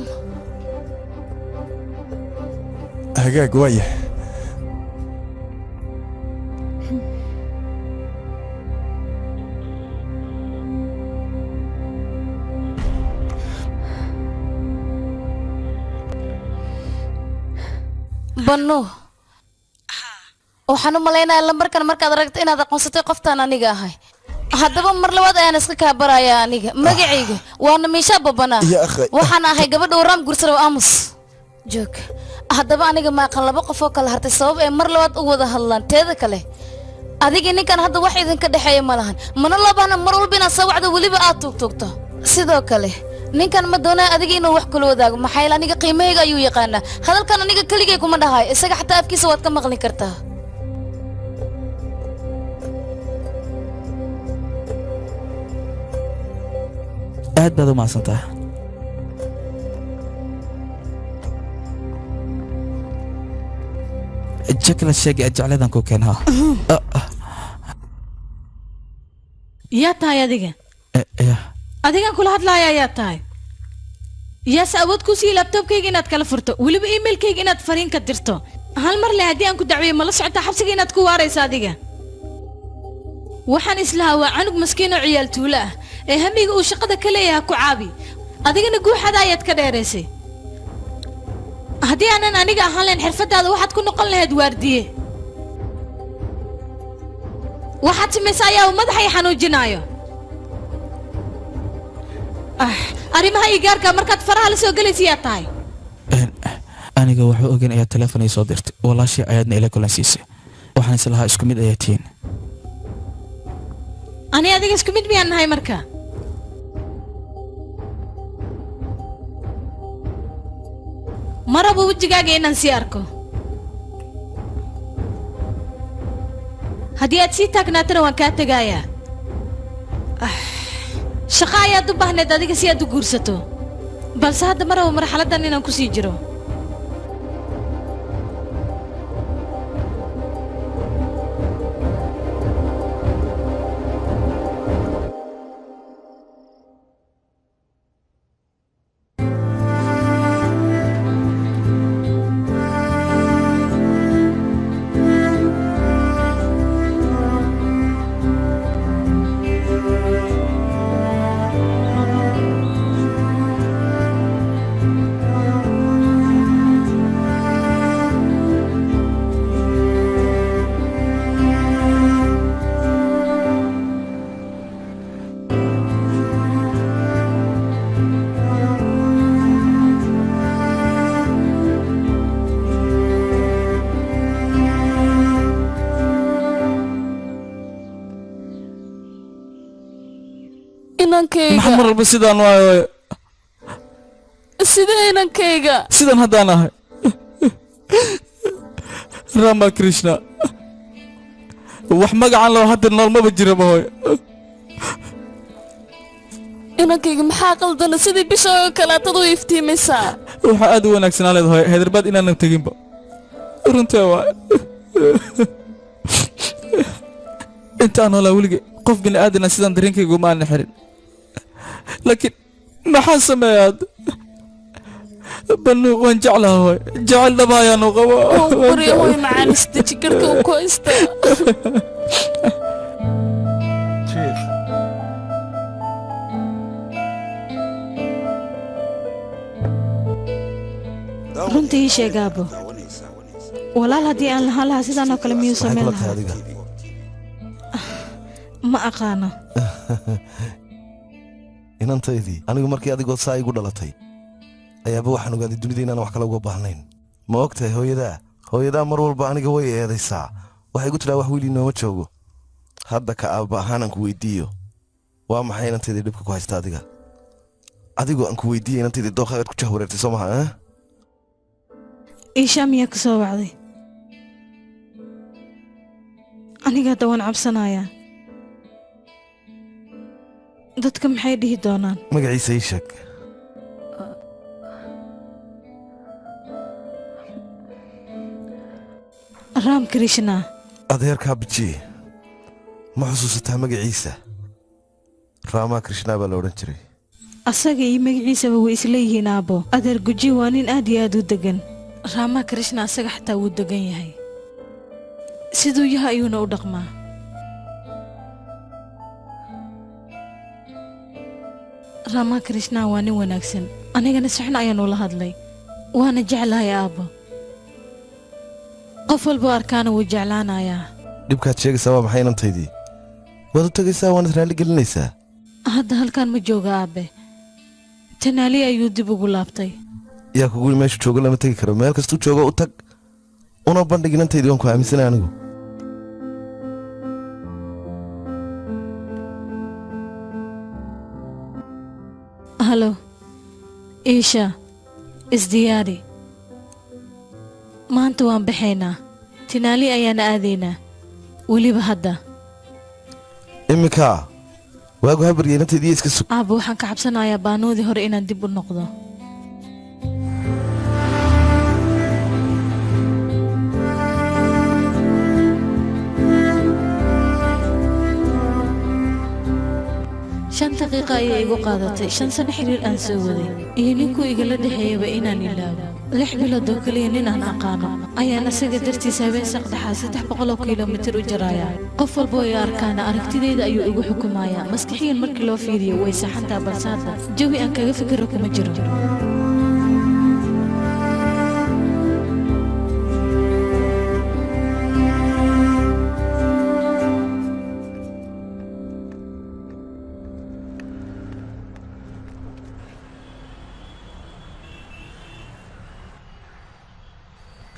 Hagaag waaya. Banno, waxaan u malaynayaa lambarkan markaad aragto inaad aqoonsatay qoftaan aniga ahay. Haddaba mar labaad ayaan iska kaa barayaa, aniga magacayga waana Miisha Babanaa. Ya akhay. Waxaan ahay gabadha uu Raam gursada. Aamus joog. Haddaba aniga maaqan laba qof oo kala hartay sabab ay mar labaad u wada hadlaan. Teeda kale, adiga ninkan hadda wax idinka dhexeeya ma lahan, mana loo baahna mar walba inaad soo wacdo, weliba aad tuugtuugto. Sidoo kale ninkan ma doonaya adiga inuu wax kula wadaago, maxaa yeele aniga qiimahayga ayuu yaqaanaa. Hadalkan aniga keligay kuma dhahayo, isaga xataa afkiisa waad ka maqli kartaa. Aad baad u mahadsantaha. Jakla sheegay aad jecladan ku keenaa. Yaa tahay adiga? Adigan kula hadlaaya, yaa tahay? Yaase awood kuu siiye laptopkayga inaad kala furto, weliba emailkayga inaad fariin ka dirto? Hal mar le haddii aan ku dacweeyo, mala socotaa xabsiga inaad ku waarayso adiga? Waxaan islahaa waa canug maskiin oo ciyaal tuulo ah ee hamiga uu shaqada ka leeyahay ku caabi, adigana guuxada ayaad ka dheeraysay. Haddii aanan aniga ahaan lahayn, xirfadaada waxaad ku noqon lahayd waardiye. Waxaad samaysa ayaa uu madaxa i xanuujinaayo. Ah, arrimaha ii gaarka markaad faraha la soo gelaysa, yaa tahay? Aniga waxba ogeyn ayaa telefoon ii soo dirtay, walaashii ayaadna ila kulansiisay. Waxaan islahaa isku mid ayaa tihiin. Ani adiga isku mid miyaan nahay marka? Ma rabo wejigaaga inaan sii arko. Haddii aad sii taagnaatana waan kaa tegayaa. Ah, shaqo ayaad u baahneed adiga si aad u guursato, balse hadda ma rabo marxaladdan inaan ku sii jiro. Inankayga. Maxaa mar walba sidaan waayo? Sidee inankayga? Sidan haddaan ahay Rama Krishna, wax magacan loo hadda nool maba jiraba hooyo. Inankayga, maxaa qaldana? Sidii bisha oo kaleetad u iftiimaysaa. Waxaa aad u wanaagsanaa leedahay Haydarbaad inaanan teginba, runtee waay. Intaan noolaa weligay qof bini aadana sidaan dareenkayga uma aanan xirin. Laakiin maxaan sameeyaa hadda? Banu waan jeclahay hooy. Jecel dhaba ayaan u qabaa. Waan barya hooy macaan, isdeji, garka uu ku haystaa. Cheers. Runtii ii sheeg aabbo, walaal haddii aan lahaan lahaa sidaan oo kale miyuu Maxay samayn kula tahay lahaa? adiga? Ma aqaano. Inantaydii, anigu markii adigoo saa igu dhalatay ayaaba waxaan ogaaday dunida inaan wax kale uga baahnayn. Ma og tahay hooyadaa? Hooyadaa mar walba aniga way eedaysaa, waxay igu tidhaa wax wiil inooma joogo. Hadda ka aabba ahaan aan ku weydiiyo, waa maxay inantaydii dhibka ku haysta adiga? Adigoo aan ku weydiiyo inantaydii, dooqaagaad ku jahwareertay soo maha, eh? Iishaa miyaa ku soo wacday? Aniga hadda waan cabsanayaa. Dadka maxay dhihi doonaan? Magaciisa ii sheeg. Ram Krishna. Adeerkaa Bijiye ma xusuusataa magaciisa? Raamaa Krishnaa baa la odhan jiray. Asaga iyo magaciisaba way isleeyihiin aabbo. Adeer Guji waa nin aad iyo aad u degan. Rama Krishna asaga xataa wuu degan yahay, siduu yahay ayuuna u dhaqmaa. Rama Krishna waa nin wanaagsan, anigana si xun ayaan ula hadlay, waana jeclahay aabbo. Qof walba arkaana wuu jeclaanayaa. Dhibkaad sheegaysaa waa maxay inantaydii? Waad u tegaysaa, waanad raalli gelinaysaa. Hadda halkan ma jooga aabe, Tanaali ayuu dib ugu laabtay. Yaa kugu meeshu joogo lama tegi karo? Meel kastuu joogo u tag, una bandhig inantaydii. Waan ku aaminsanay anigu. Halo Iisha, isdiyaari, maanta waan baxaynaa, Tinaali ayaana aadaynaa weliba hadda. Iminka waagu habarya inantaydii, iska sug. Aabba, waxaan ka cabsanayaa baanuudii hore inaan dib u noqdo. 5 daqiiqa ayay igu qaadatay 5 sano xiriir aan soo waday iyo ninkuu igala dhexeeyaba inaan ilaawo. 6 bilood oo keliya nin aan aqaano ayaan asaga dartiisa habeen saqdhexaa 300 kilomitir u jarayaa. Qof walba oo i arkaana aragtidayda ayuu igu xukumayaa. Maskaxiyan markii loo fiiriyo way saxantaa, balse hadda jawi aan kaga fikiro kuma jiro.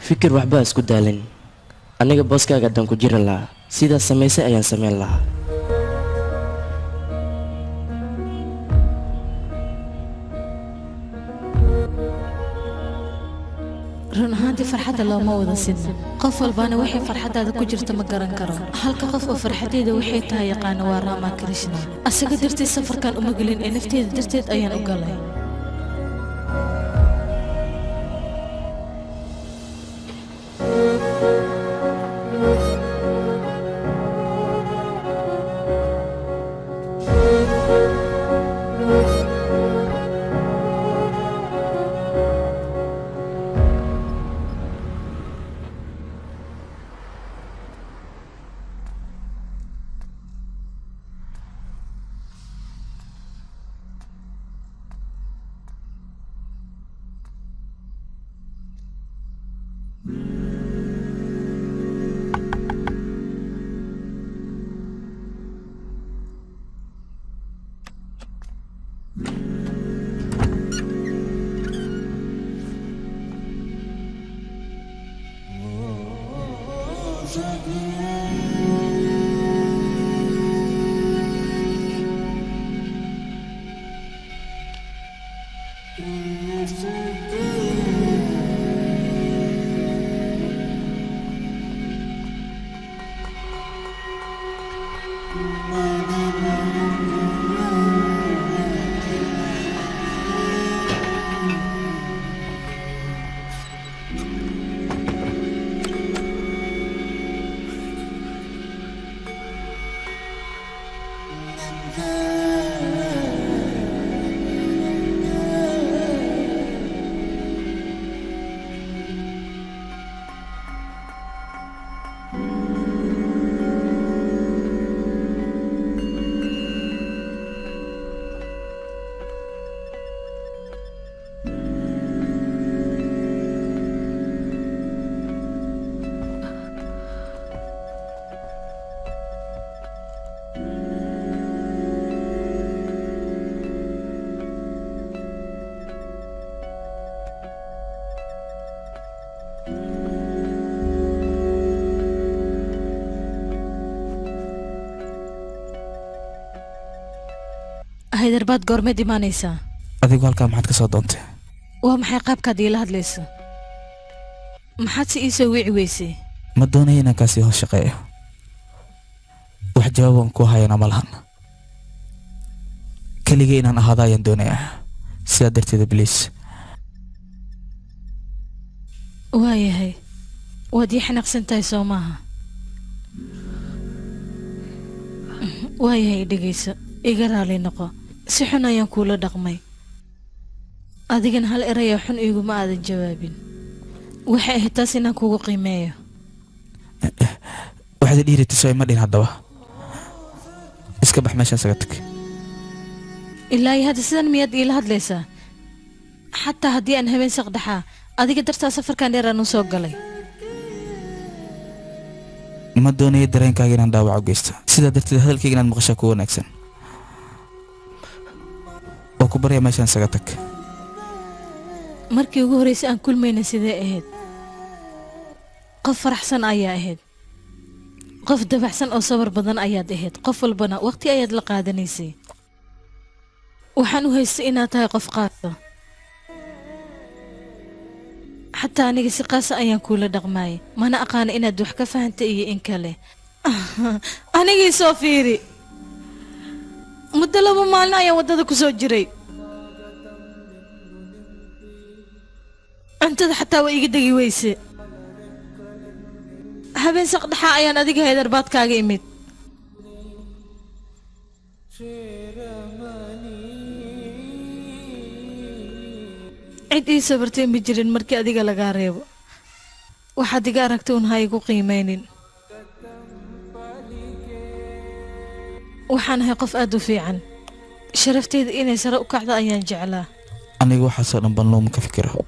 Fikir waxba isku daalin. Aniga booskaaga haddaan ku jiri lahaa, sidaas samaysay ayaan samayn lahaa. Run ahaantii farxadda looma wada sidna. Qof walbaana waxay farxaddaada ku jirta ma garan karo. Halka qof oo farxaddayda waxay tahay yaqaana waa Rama Krishna. Asaga darteed safarkan uma gelin ee nafteeda darteed ayaan u galay. Hyderabad goormeed imaanaysaa? Adigu halkaa maxaad ka soo doontay? Waa maxay qaabkaad iila hadlayso? Maxaad si ii soo wici weysay? Ma doonayo inaan kaasii hoos shaqeeyo. Wax jawaab aan ku hayana ma lahan. Keligay inaan ahaado ayaan doonayaa. Sidaa darteeda bliis. Waayahay, waad ii xanaaqsan tahay soo maaha? Waayahay, dhegayso, iga raali noqo. Si xun ayaan kuula dhaqmay. Adigana hal eraya xun iguma aadan jawaabin. Waxay ahayd taas inaan kugu qiimeeyo. Waxaad dhiiri tusay ma dhihin haddaba. Iska bax meeshaan isaga tag. Ilaa iyo hadda sidan miyaad iila hadlaysaa? Xataa haddii aan habeen saqdhaxaa, adiga dartaa safarkan dheer aan u soo galay. Ma doonayo dareenkaaga inaan dhaawac u geysto. Sidaa darteed hadalkayga inaad maqashaa ku wanaagsan. Waa ku baryaa meeshaan isaga tag. Markii ugu horreysay aan kulmayna sidee ahayd? Qof faraxsan ayaa ahayd. Qof dabacsan oo sabar badan ayaad ahayd. Qof walbana waqti ayaad la qaadanaysay. Waxaan u haystay inaad tahay qof qaasa. Xataa aniga si qaasa ayaan kuula dhaqmaayay. Mana aqaana inaad wax ka fahantay iyo in kale. Anigii soo fiiri. Muddo 2 maalin ayaan waddada ku soo jiray. Cuntada xataa waa iga degi weyse. Habeen saqdhaxa ayaan adiga Hyderabad kaaga imid. Cid ii sabartay ma jirin markii adiga lagaa reebo. Waxaad iga aragtay un ha igu qiimeynin. Waxaan ahay qof aad u fiican. Sharafteyda inay sare u kacdo ayaan jeclaa. Aniga waxaasoo dhan ban looma ka fikiro.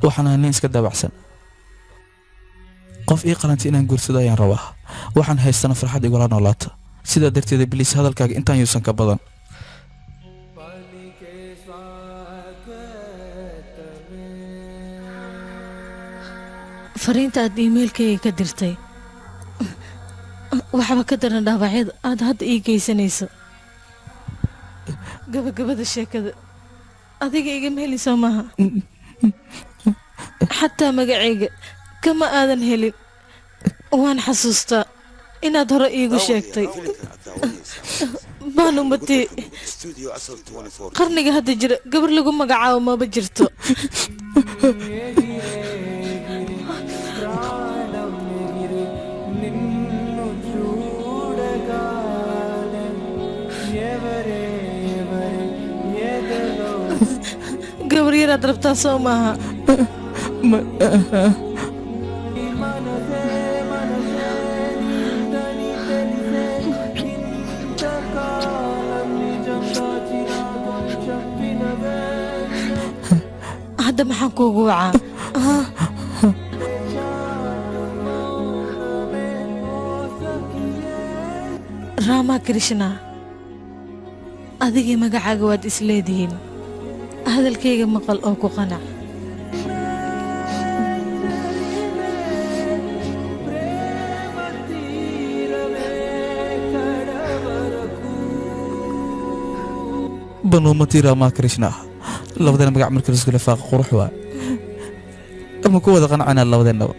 Waxaan ahay nin iska daabacsan. Qof ii qalantay inaan guursado ayaan rabaa. Waxaan haystana farxad igula noolaata. Sidaa darteeda biliis hadalkaaga intaan yuusan ka badan. Fariinta aad iimaylkayga ka dirtay waxba ka daran dhaawacyada aad hadda ii geysanayso. Gabagabada sheekada adiga igama helin soo maaha? Xataa magacayga kama aadan helin. Waan xasuustaa inaad hore iigu sheegtay. Baanumatee qarniga hadda jira gabar lagu magacaabo maba jirto. Gabar yaraad rabtaa soo maaha? Hadda maxaan kuugu wacaa? Rama Krishna, adigii magacaaga waad isleedihiin. Hadalkayga maqal oo ku qanac. Banumati Rama Krishna, labadeena magac marka la isku lifaaqo qurux waa. Ama ku wada qanacana labadeennaba.